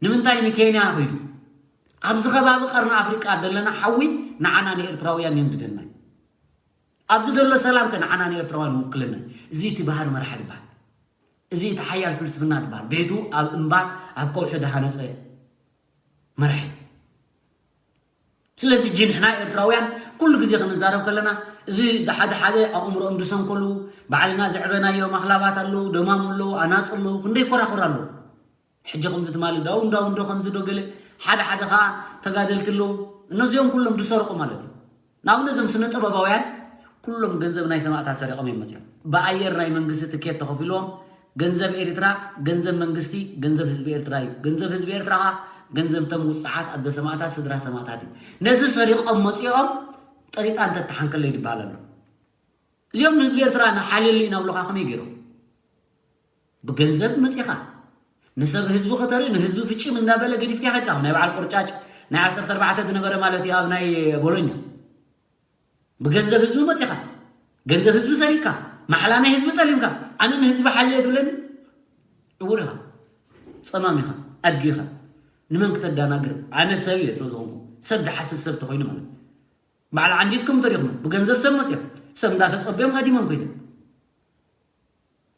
ንምንታይ ንኬንያ ከይዱ? ኣብዚ ከባቢ ቀርኒ ኣፍሪቃ ዘለና ሓዊ ንዓና ንኤርትራውያን የንድደና እዩ። ኣብዚ ዘሎ ሰላም ከ ንዓና ንኤርትራውያን ይውክለና እዩ። እዚ እቲ ባህር መርሓ ድበሃል። እዚ እቲ ሓያል ፍልስፍና ድበሃል። ቤቱ ኣብ እምባ ኣብ ከውሒ ድሃነፀ መርሒ። ስለዚ ጅንሕና ኤርትራውያን ኩሉ ግዜ ክንዛረብ ከለና እዚ ሓደ ሓደ ኣእምሮኦም ዝሰንከሉ ባዕልና ዘዕበናዮም ኣኽላባት ኣለዉ፣ ደማሙ ኣለዉ፣ ኣናፁ ኣለዉ፣ ክንደይ ኮራኹር ኣለዉ። ሕጂ ከምዚ ትማሊ ዳው እንዳው እንዶ ከምዚ ዶ ገለ ሓደ ሓደ ኸዓ ተጋደልቲ ኣለዉ። እነዚኦም ኩሎም ዝሰርቁ ማለት እዩ። ንኣብነት እዞም ስነ ጥበባውያን ኩሎም ገንዘብ ናይ ሰማእታት ሰሪቖም እዮም መፅኦም። ብኣየር ናይ መንግስቲ ትኬት ተኸፊልዎም ገንዘብ ኤርትራ፣ ገንዘብ መንግስቲ፣ ገንዘብ ህዝቢ ኤርትራ እዩ። ገንዘብ ህዝቢ ኤርትራ ኸዓ ገንዘብ እቶም ውፅዓት ኣደ ሰማእታት፣ ስድራ ሰማእታት እዩ። ነዚ ሰሪቖም መፂኦም ጠሪጣ እንተተሓንከለይ ይበሃል ኣሎ። እዚኦም ንህዝቢ ኤርትራ ንሓልየሉ ኢና ብሎኻ ከመይ ገይሮም? ብገንዘብ መፂኻ ንሰብ ህዝቢ ከተርኢ ንህዝቢ ፍጭም እንዳበለ ገዲፍካ ከድካ። ናይ በዓል ቆርጫጭ ናይ ዓሰርተ ኣርባዕተ ዝነበረ ማለት እዩ ኣብ ናይ ቦሎኛ። ብገንዘብ ህዝቢ መፂኻ፣ ገንዘብ ህዝቢ ሰሪቅካ፣ ማሕላ ናይ ህዝቢ ጠሊምካ፣ ኣነ ንህዝቢ ሓልየ ትብለኒ? ዕውር ኢኻ፣ ጸማም ኢኻ፣ ኣድጊ ኢኻ። ንመን ክተዳናግር? ኣነ ሰብ እየ ስለ ዝኾንኩ፣ ሰብ ዝሓስብ ሰብ ተኾይኑ ማለት እዩ። በዓል ዓንዲትኩም ተሪኽኑ፣ ብገንዘብ ሰብ መፂኦም፣ ሰብ እንዳተጸበዮም ሃዲሞም ከይዶም።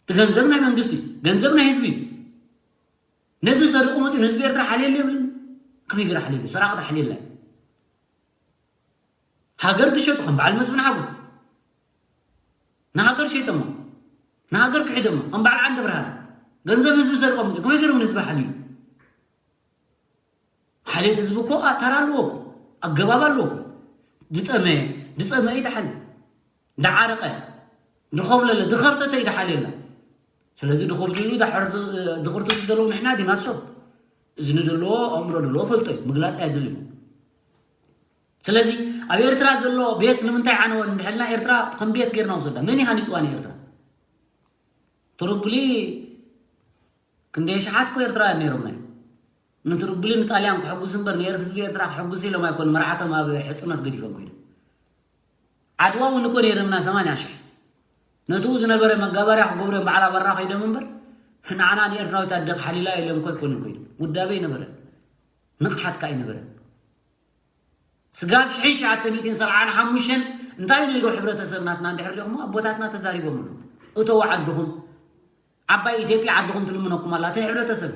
እቲ ገንዘብ ናይ መንግስቲ እዩ፣ ገንዘብ ናይ ህዝቢ እዩ። ነዚ ሰሪቑ መፂኡ ንህዝቢ ኤርትራ ሓልየሉ የብልን። ከመይ ገይሩ ሓልየሉ? ሰራቒ ዶ ሓልየላ እዩ? ሃገር ትሸጡ ከም በዓል መስፍን ሓጎስ ንሃገር ሸይጠሞ፣ ንሃገር ክሒደሞ ከም በዓል ዓንደ ብርሃን ገንዘብ ህዝቢ ሰሪቖም መፂኦም ከመይ ገይሮም ንህዝቢ ሓልዩ? ሓልዮት ህዝቢ እኮ ተራ ኣለዎ እኮ፣ ኣገባብ ኣለዎ እኮ። ዝጠመየ ዝፀመየ ይደሓል፣ ዝዓረቐ ዝኸብለለ ዝኸርተተ ይደሓል የለን። ስለዚ ድኹርትሉ ድኽርትሱ ዘለዉ ንሕና ዲና ሰብ። እዚ ንደለዎ ኣእምሮ ደለዎ ፈልጦ እዩ፣ ምግላፅ ኣየድልን እዩ። ስለዚ ኣብ ኤርትራ ዘሎ ቤት ንምንታይ ዓነወ እንድሕልና ኤርትራ ከም ቤት ጌርና ወሰዳ። መን እዩ ሃኒፅዋ ንኤርትራ? ትርቡሊ ክንደይ ሸሓት እኮ ኤርትራውያን ነይሮምና እዮም። ንትርቡሊ ንጣልያን ክሕጉስ እምበር ንኤርት ህዝቢ ኤርትራ ክሕጉስ ኢሎም ኣይኮኑ መርዓቶም ኣብ ሕፅኖት ገዲፎም ኮይኖም። ዓድዋ እውን እኮ ነይሮምና ሰማንያ ሽሕ። ነትኡ ዝነበረ መጋበርያ ክገብሩ እዮም በዓል ኣበራ ከይዶም እምበር ንዓና ንኤርትራዊት ኣደ ክሓሊላ ኢሎም እኮ ኣይኮኑን ኮይኖም። ውዳበ ኣይነበረን። ንቕሓት ከኣ ኣይነበረን። ስጋብ ሽሕን ትሽዓተ ሚእትን ሰብዓን ሓሙሽተን እንታይ ነይሩ ሕብረተሰብ ናትና እንድሕር ሪኹሞ ኣቦታትና ተዛሪቦምሉ። እተው ዓድኹም፣ ዓባይ ኢትዮጵያ ዓድኹም ትልምነኩም ኣላ። እቲ ሕብረተሰብ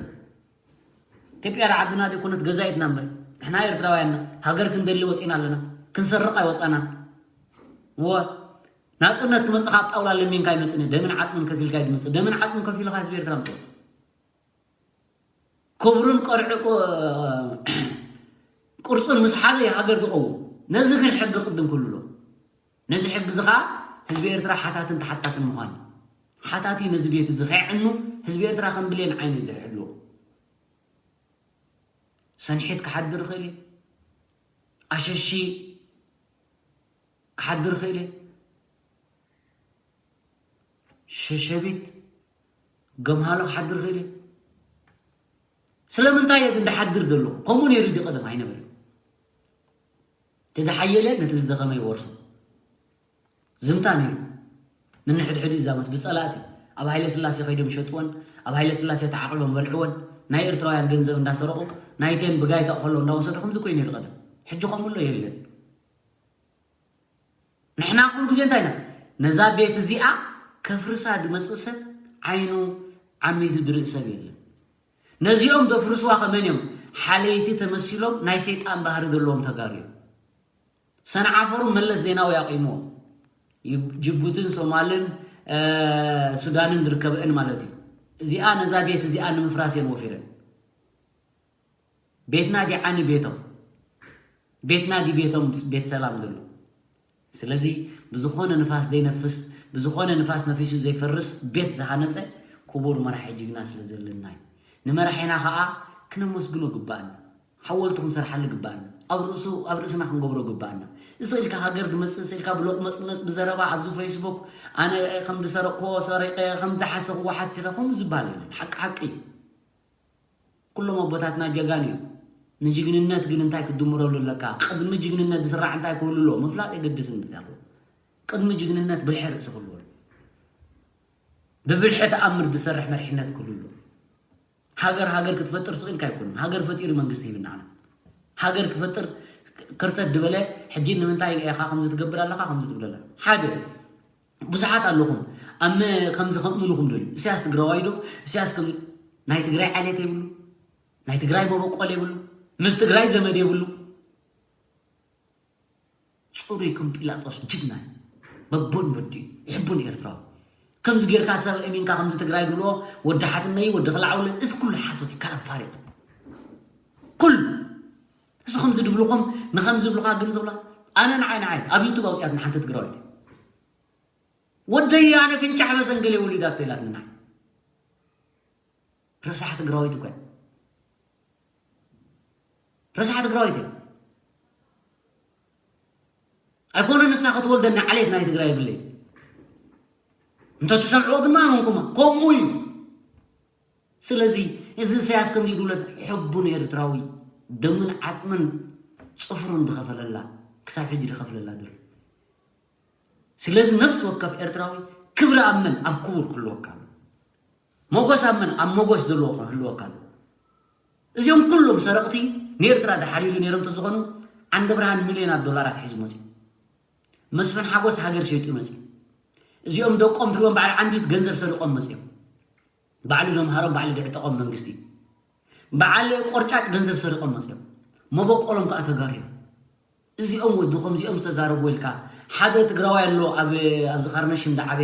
ኢትዮጵያ ዓድና ዘይኮነት ገዛኢትና እምበር ንሕና ኤርትራውያንና ሃገር ክንደሊ ወፂና ኣለና፣ ክንሰርቕ ኣይወፃናን። እወ ናፅነት ክመፅእ ካብ ጣውላ ለሚንካ ኣይመፅን እዩ፣ ደምን ዓፅምን ከፊልካ እዩ ዝመፅእ። ደምን ዓፅምን ከፊልካ ህዝቢ ኤርትራ ምፅእ። ክብሩን ቀርዑ ቅርጹን ምስ ሓዘ እዩ ሃገር ዝቐውም። ነዚ ግን ሕጊ ቅድም ክህሉ ኣለዎ። ነዚ ሕጊ እዚ ኸኣ ህዝቢ ኤርትራ ሓታትን ተሓታትን ምዃን እዩ። ሓታት እዩ ነዚ ቤት እዚ ከይዕኑ ህዝቢ ኤርትራ ከም ብሌን ዓይኑ እዩ ዝሕልዎ። ሰንሒት ክሓድር ይኽእል እዩ። ኣሸሺ ክሓድር ይኽእል እዩ። ሸሸቢት ገምሃሎ ክሓድር ይኽእል እዩ። ስለምንታይ እየ ግን ዝሓድር ዘሎ? ከምኡ ነይሩ ድዩ ቀደም? ኣይነበረን። እቲ ዝሓየለ ነቲ ዝደኸመ ይወርሶ። ዝምታ ነይሩ። ንንሕድሕዱ ይዛመት ብጸላእቲ። ኣብ ሃይለ ስላሴ ከይዶም ይሸጥወን፣ ኣብ ሃይለ ስላሴ ተዓቕቦም በልዕወን፣ ናይ ኤርትራውያን ገንዘብ እንዳሰረቑ፣ ናይቴን ብጋይታ ከሎ እንዳወሰዱ ከምዚ ኮይኑ ነይሩ ቀደም። ሕጂ ከምኡ ኣሎ የለን። ንሕና ኩሉ ግዜ እንታይ ኢና? ነዛ ቤት እዚኣ ከፍርሳ ዝመጽእ ሰብ ዓይኑ ዓሚቱ ዝርኢ ሰብ የለን። ነዚኦም ዘፍርስዋ ከ መን እዮም? ሓለይቲ ተመሲሎም ናይ ሰይጣን ባህሪ ዘለዎም ተጋሩ እዮም። ሰንዓፈሩ መለስ ዜናዊ ኣቂምዎ። ጅቡትን ሶማልን ሱዳንን ዝርከበእን ማለት እዩ። እዚኣ ነዛ ቤት እዚኣ ንምፍራስ እየን ወፊረን። ቤትና ዲዓኒ ቤቶም ቤትና ዲ ቤቶም ቤት ሰላም ዘሎ። ስለዚ ብዝኾነ ንፋስ ዘይነፍስ፣ ብዝኾነ ንፋስ ነፊሱ ዘይፈርስ ቤት ዝሃነፀ ክቡር መራሒ ጅግና ስለ ዘለና እዩ። ንመራሒና ከዓ ክነመስግኖ ግባእና። ሓወልቲ ክንሰርሓሉ ግባእና። ኣብ ርእሱ ኣብ ርእስና ክንገብሮ ግባእና። ስእልካ ሃገር ዝመፅእ ስእልካ ብሎቅ መፅመፅ ብዘረባ ኣብዚ ፌስቡክ ኣነ ከም ዝሰረቅክዎ ሰሪቀ ከም ዝሓሰኽዎ ሓሲኸ ከምኡ ዝበሃል የለን። ሓቂ ሓቂ እዩ። ኩሎም ኣቦታትና ጀጋን እዮም። ንጅግንነት ግን እንታይ ክትድምረሉ ኣለካ? ቅድሚ ጅግንነት ዝስራዕ እንታይ ክህሉ ኣሎ ምፍላጥ የገድስ እንብል ኣለዎ። ቅድሚ ጅግንነት ብልሒ ርእሲ ክህልዎ ኣሎ። ብብልሒ ተኣምር ዝሰርሕ መሪሕነት ክህሉ ኣሎ። ሃገር ሃገር ክትፈጥር ስቕ ኢልካ ኣይኮነን። ሃገር ፈጢሩ መንግስቲ ሂብና። ሃገር ክፈጥር ክርተት ዝበለ ሕጂ ንምንታይ ኢኻ ከምዚ ትገብር ኣለኻ ከምዚ ትብል ኣለኻ? ሓደ ብዙሓት ኣለኹም ኣብ መ- ከምዚ ከምእምኑኹም ደልዩ። እስያስ ትግራዋይ ዶ? እስያስ ከም ናይ ትግራይ ዓሌት የብሉ፣ ናይ ትግራይ መበቆል የብሉ፣ ምስ ትግራይ ዘመድ የብሉ። ፅሩይ ከም ጲላጦስ ጅግና እዩ። በቦን በዲ ይሕቡን ኤርትራዊ ከምዚ ጌርካ ሰብ እሚንካ ከምዚ ትግራይ ዝብሎ ወዲ ሓትነይ ወዲ ክልዓውለን እዚ ኩሉ ሓሶት እዩ። ካላም ፋሪቅ ኩሉ እዚ ከምዚ ድብልኹም ንኸምዚ ዝብልኻ ግን ዝብላ ኣነ ንዓይ ንዓይ ኣብ ዩቱብ ኣውፅኣት ንሓንቲ ትግራዊት ወደይ ኣነ ፍንጫሕ በሰንገሌ ወሊዳቶ ኢላትኒ ንዓይ ረሳሕ ትግራዊት እኮ እያ። ረሳሕ ትግራዊት እያ። ኣይኮነ ንሳ ክትወልደኒ ዓሌት ናይ ትግራይ የብለይ። እንተትሰምዕዎ ግን ማመንኩማ ከምኡ እዩ። ስለዚ እዚ ኢሳያስ ከምዚ ድብለት ሕቡን ኤርትራዊ ደምን ዓፅምን ፅፍሩን ዝኸፈለላ ክሳብ ሕጂ ዝኸፍለላ ድር ስለዚ ነፍሲ ወከፍ ኤርትራዊ ክብሪ ኣብ መን ኣብ ክቡር ክህልወካ ኣሎ። ሞጎስ ኣብ መን ኣብ ሞጎስ ዘለዎ ክህልወካ ኣሎ። እዚኦም ኩሎም ሰረቕቲ ንኤርትራ ዝሓልዩሉ ነይሮም ተዝኾኑ ዓንደ ብርሃን ሚልዮናት ዶላራት ሒዙ መፅዩ። መስፍን ሓጎስ ሃገር ሸይጡ መፅዩ። እዚኦም ደቆም ትሪኦም በዓል ዓንዲት ገንዘብ ሰሪቖም መፅዮም። ባዕሉ ደምሃሮም ባዕሉ ድዕጠቖም መንግስቲ በዓል ቆርጫጭ ገንዘብ ሰሪቖም መፅዮም። መበቆሎም ከዓ ተጋርዮም። እዚኦም ወዲ ከምዚኦም ዝተዛረቡ ኢልካ ሓደ ትግራዋይ ኣሎ ኣብ ኣብዚ ካርነሽም ዳዓበ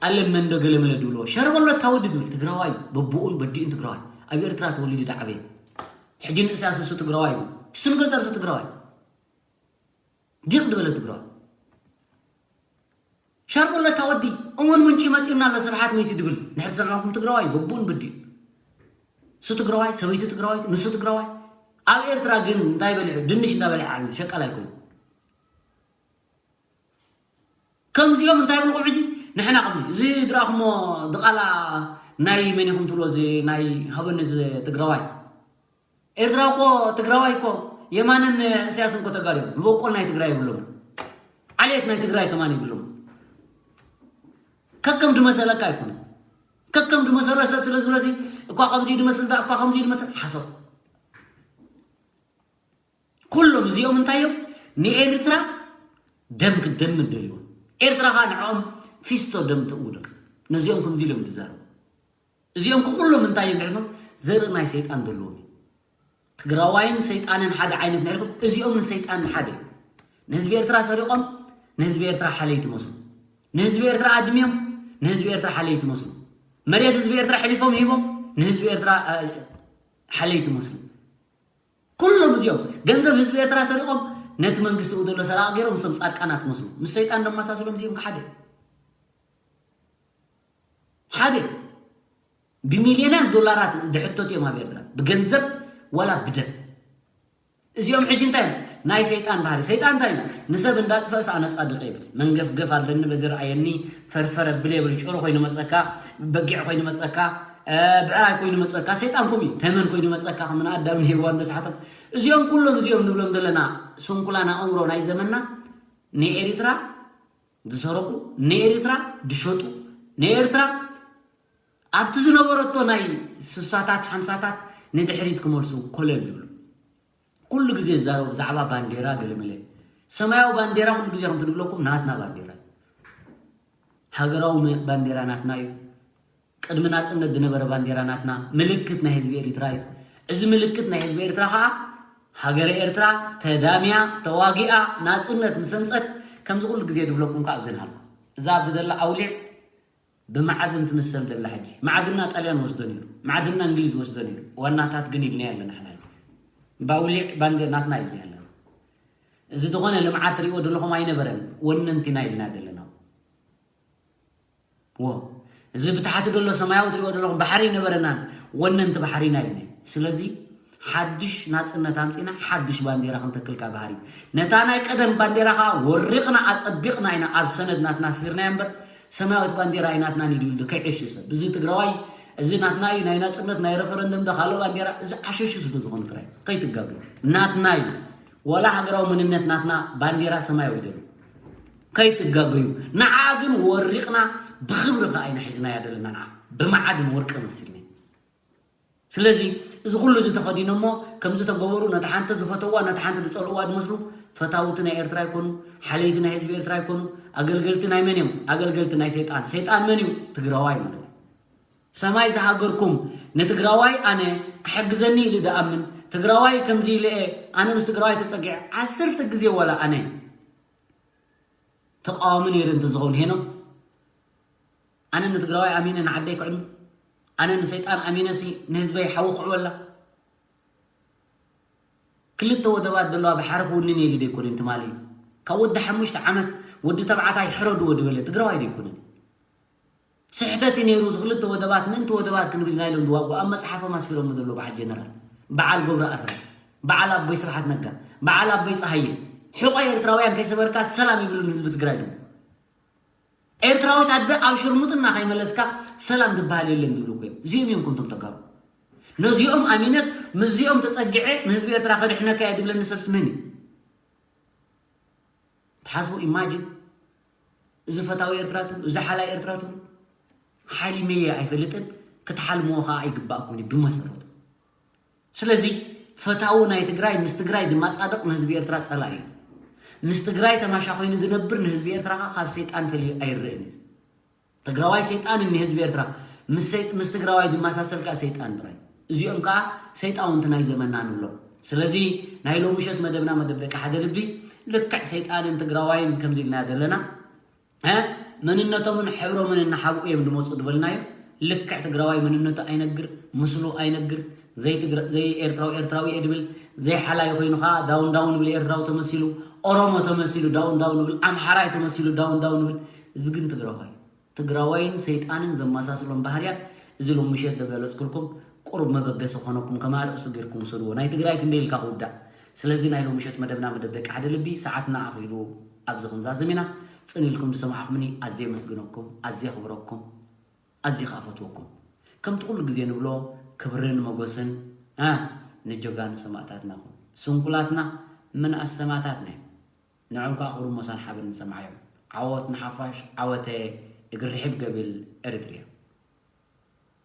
ኣለም መንዶ ገለመለ ድብልዎ ሸርበሎ ታወዲ ድብል ትግራዋይ በብኡን በዲኡን ትግራዋይ ኣብ ኤርትራ ተወሊዱ ዳዓበ ሕጂ ንእሳስ እሱ ትግራዋይ እዩ እሱ ንገዛ ርሱ ትግራዋይ ዲቕ ድበለ ትግራዋይ ሸርበሎ ታወዲ እውን ምንጪ መፂኡና ኣሎ ስብሓት መይቱ ድብል ንሕር ሰምዖኩም ትግራዋይ በብኡን በዲኡን እሱ ትግራዋይ ሰበይቱ ትግራዋይ ንሱ ትግራዋይ ኣብ ኤርትራ ግን እንታይ በልዑ ድንሽ እንዳበልዐ ዓብዩ ሸቃላይ ኮይኑ ከምዚኦም እንታይ ይብልኹም ሕጂ ንሕና ከምዚ እዚ ድረኣኹሞ ድቓላ ናይ መን ኢኹም ትብሎ እዚ ናይ ሃበኒ እዚ ትግራዋይ ኤርትራ እኮ ትግራዋይ እኮ የማንን እስያስን እኮ ተጋርዮም መበቆል ናይ ትግራይ የብሎም ዓሌት ናይ ትግራይ ከማን የብሎም ከከም ድመሰለካ ኣይኮነ ከከም ድመሰሎ ሰብ ስለ ዝብለሲ እኳ ከምዚ ድመስል እኳ ከምዚ ድመስል ሓሶት ኩሎም እዚኦም እንታይ እዮም ንኤርትራ ደም ክደምን ደልዎም ኤርትራ ኸዓ ንዕኦም ፊስቶ ደም ትእውዶም ነዚኦም ከምዚ ኢሎም ዝዛረቡ እዚኦም ክኩሎም እንታይ እዮም ድሕኖም ዘርኢ ናይ ሰይጣን ዘለዎም እዩ ትግራዋይን ሰይጣንን ሓደ ዓይነት ንዕልኩም እዚኦም ንሰይጣን ሓደ እዩ ንህዝቢ ኤርትራ ሰሪቖም ንህዝቢ ኤርትራ ሓለይቲ መስሉ ንህዝቢ ኤርትራ ኣድምዮም ንህዝቢ ኤርትራ ሓለይቲ መስሉ መሬት ህዝቢ ኤርትራ ሕሊፎም ሂቦም ንህዝቢ ኤርትራ ሓለይቲ መስሉ ኩሎም እዚኦም ገንዘብ ህዝቢ ኤርትራ ሰሪቖም ነቲ መንግስቲ ኡ ዘሎ ሰራቂ ገይሮም ንሶም ፃድቃናት መስሉ ምስ ሰይጣን ደመሳስሎም እዚኦም ሓደ ሓደ ብሚልዮናት ዶላራት ዝሕተቱ እዮም ኣብ ኤርትራ ብገንዘብ ዋላ ብደም እዚኦም ሕጂ እንታይ ናይ ሰይጣን ባህሪ ሰይጣን እንታይ ንሰብ እንዳጥፈእስ ኣነ ፃድቀ ይብል መንገፍገፍ ኣለኒ በዚ ረኣየኒ ፈርፈር ኣብል የብል ጭሮ ኮይኑ መፀካ በጊዕ ኮይኑ መፀካ ብዕራይ ኮይኑ መፀካ ሰይጣን ኩም እዩ ተመን ኮይኑ መፀካ ከም ንኣዳም ንሄዋን ተሳሕቶም እዚኦም ኩሎም እዚኦም ንብሎም ዘለና ስንኩላን ኣእምሮ ናይ ዘመንና ንኤሪትራ ዝሰረቁ ንኤሪትራ ዝሸጡ ንኤርትራ ኣብቲ ዝነበረቶ ናይ ስሳታት ሓምሳታት ንድሕሪት ክመልሱ ኮለል ዝብሉ ኩሉ ግዜ ዝዛረቡ ብዛዕባ ባንዴራ ገለመለ ሰማያዊ ባንዴራ ኩሉ ግዜ ከምቲ ንብለኩም ናትና ባንዴራ ሃገራዊ ባንዴራ ናትና እዩ ቅድሚ ናፅነት ዝነበረ ባንዴራ ናትና ምልክት ናይ ህዝቢ ኤሪትራ እዩ እዚ ምልክት ናይ ህዝቢ ኤርትራ ከዓ ሃገረ ኤርትራ ተዳምያ ተዋጊኣ ናፅነት ምስ ኣምፀት ከምዚ ኩሉ ግዜ ዝብለኩም ከዓ ኣብዚ ንሃልኩም እዛ ኣብዚ ዘላ ኣውሊዕ ብመዓድን ትምሰል ዘላ ሕጂ። መዓድና ጣልያን ወስዶ ነይሩ፣ መዓድና እንግሊዝ ወስዶ ነይሩ። ዋናታት ግን ኢልና ያለና ሓላል ባውሊዕ ባንዴ ናትና ኢልና ያለና። እዚ ዝኾነ ልምዓት ትሪእዎ ዘለኹም ኣይነበረን፣ ወነንቲና ኢልና ዘለና። ወ እዚ ብታሕቲ ዘሎ ሰማያዊ ትሪእዎ ዘለኹም ባሕሪ ኣይነበረናን፣ ወነንቲ ባሕሪና ኢልና። ስለዚ ሓድሽ ናፅነት ኣምፂና ሓድሽ ባንዴራ ክንተክልካ ባህሪ። ነታ ናይ ቀደም ባንዴራ ከዓ ወሪቕና ኣፀቢቕና ኢና ኣብ ሰነድ ናትና ኣስፊርናያ እምበር ሰማያዊት ባንዴራ ኣይናትናን እዩ ድብል ከይዕሽ ሰብ። እዚ ትግራዋይ እዚ ናትና እዩ ናይ ናፅነት ናይ ረፈረንደም ዶ ካልኦ ባንዴራ እዚ ዓሸሹ ስለ ዝኾነ ጥራይ ከይትጋገ ናትና እዩ። ዋላ ሃገራዊ መንነት ናትና ባንዴራ ሰማያዊ ይደሉ ከይትጋገዩ። ንዓ ግን ወሪቕና ብክብሪ ከዓ ኢና ሒዝናያ ዘለና ንዓ ብመዓድን ወርቂ መሲልኒ። ስለዚ እዚ ኩሉ እዚ ተኸዲኖሞ ከምዚ ተገበሩ ነቲ ሓንቲ ዝፈተዋ ነቲ ሓንቲ ዝፀልእዋ ዝመስሉ ፈታውቲ ናይ ኤርትራ ይኮኑ፣ ሓለይቲ ናይ ህዝቢ ኤርትራ ይኮኑ። ኣገልገልቲ ናይ መን እዮም? ኣገልገልቲ ናይ ሰይጣን። ሰይጣን መን እዩ? ትግራዋይ ማለት እዩ። ሰማይ ዝሃገርኩም ንትግራዋይ ኣነ ክሕግዘኒ ኢሉ ድኣምን ትግራዋይ ከምዚ ኢለ ኣነ ምስ ትግራዋይ ተፀጊዐ ዓሰርተ ግዜ ዋላ ኣነ ተቃዋሚ ነይረ እንተዝኸውን ሄኖም ኣነ ንትግራዋይ ኣሚነ ንዓደይ ክዕኑ ኣነ ንሰይጣን ኣሚነሲ ንህዝበይ ሓዊ ክዕወላ ክልተ ወደባት ዘለዋ ብሓሪ ክውንን እየ ኢሉ ደይኮነን ትማሊ ካብ ወዲ ሓሙሽተ ዓመት ወዲ ተባዕታይ ሕረድዎ ድበለ ትግራዋይ ደይኮነን። ስሕተት እዩ ነይሩ። እዚ ክልተ ወደባት ምእንቲ ወደባት ክንብል ኢና ኢሎም ዝዋግኡ ኣብ መፅሓፎም ኣስፊሮም ዘለዉ በዓል ጀነራል፣ በዓል ገብሩ ኣስራት፣ በዓል ኣቦይ ስብሓት ነጋ፣ በዓል ኣቦይ ፀሃየ። ሕቆ ኤርትራውያን ከይሰበርካ ሰላም ይብሉ ንህዝቢ ትግራይ ድብሉ። ኤርትራዊት ኣደ ኣብ ሽርሙጥና ከይመለስካ ሰላም ዝበሃል የለን ዝብሉ እኮ እዮም። እዚኦም እዮም ኩንቶም ተጋሩ። ነዚኦም ኣሚነስ ምስዚኦም ተፀጊዐ ንህዝቢ ኤርትራ ከድሕነካ እየ ድብለኒ ሰብስ መን እዩ? ትሓስቡ ኢማጂን እዚ ፈታዊ ኤርትራ ትብሉ እዚ ሓላይ ኤርትራ ትብሉ ሓሊመየ ኣይፈልጥን ክትሓልምዎ ከዓ ኣይግባእኩም እዩ ብመሰረቱ። ስለዚ ፈታዊ ናይ ትግራይ ምስ ትግራይ ድማፃደቕ ንህዝቢ ኤርትራ ፀላኢ እዩ። ምስ ትግራይ ተማሻ ኮይኑ ዝነብር ንህዝቢ ኤርትራ ከዓ ካብ ሰይጣን ፈልዩ ኣይረእን እዩ። ትግራዋይ ሰይጣን እኒ ህዝቢ ኤርትራ ምስ ትግራዋይ ድመሳሰል ከዓ ሰይጣን ጥራይ። እዚኦም ከዓ ሰይጣውንቲ ናይ ዘመና ንብሎም። ስለዚ ናይ ሎምሸት መደብና መደብ ደቂ ሓደ ልቢ ልክዕ ሰይጣንን ትግራዋይን ከምዚ ኢልና ዘለና መንነቶምን ሕብሮምን እናሓብኡ እዮም ድመፁ ድበልናዮ። ልክዕ ትግራዋይ መንነቱ ኣይነግር፣ ምስሉ ኣይነግር፣ ዘይ ኤርትራዊ ኤርትራዊ እየ ድብል፣ ዘይ ሓላይ ኮይኑ ከዓ ዳውን ዳውን ብል ኤርትራዊ ተመሲሉ፣ ኦሮሞ ተመሲሉ ዳውን ዳውን ብል፣ ኣምሓራይ ተመሲሉ ዳውን ዳውን ብል። እዚ ግን ትግራዋይ ትግራዋይን ሰይጣንን ዘመሳስሎም ባህርያት እዚ ሎሚ ምሸት ዘገለፅኩልኩም ቁሩብ መበገሲ ክኾነኩም ከም ኣርእሱ ጌርኩም ውሰድዎ። ናይ ትግራይ ክንደይ ኢልካ ክውዳእ። ስለዚ ናይ ሎሚ ምሸት መደብና መደብ ደቂ ሓደ ልቢ ሰዓትና ኣኺሉ ኣብዚ ክንዛዝም ኢና። ፅን ኢልኩም ዝሰማዕኩምኒ ኣዝየ የመስግነኩም፣ ኣዝየ የኽብረኩም፣ ኣዝየ ከዓ ፈትወኩም። ከምቲ ኩሉ ግዜ ንብሎ ክብርን መጎስን ንጀጋኑ ሰማእታትና ኹን። ስንኩላትና ምንኣስ ሰማእታትና እዮም። ንዕም ከዓ ክብሪ ሞሳን ሓበን ንሰምዓዮም። ዓወት ንሓፋሽ ዓወተ እግሪ ርሒብ ገብል ኤሪትርያ።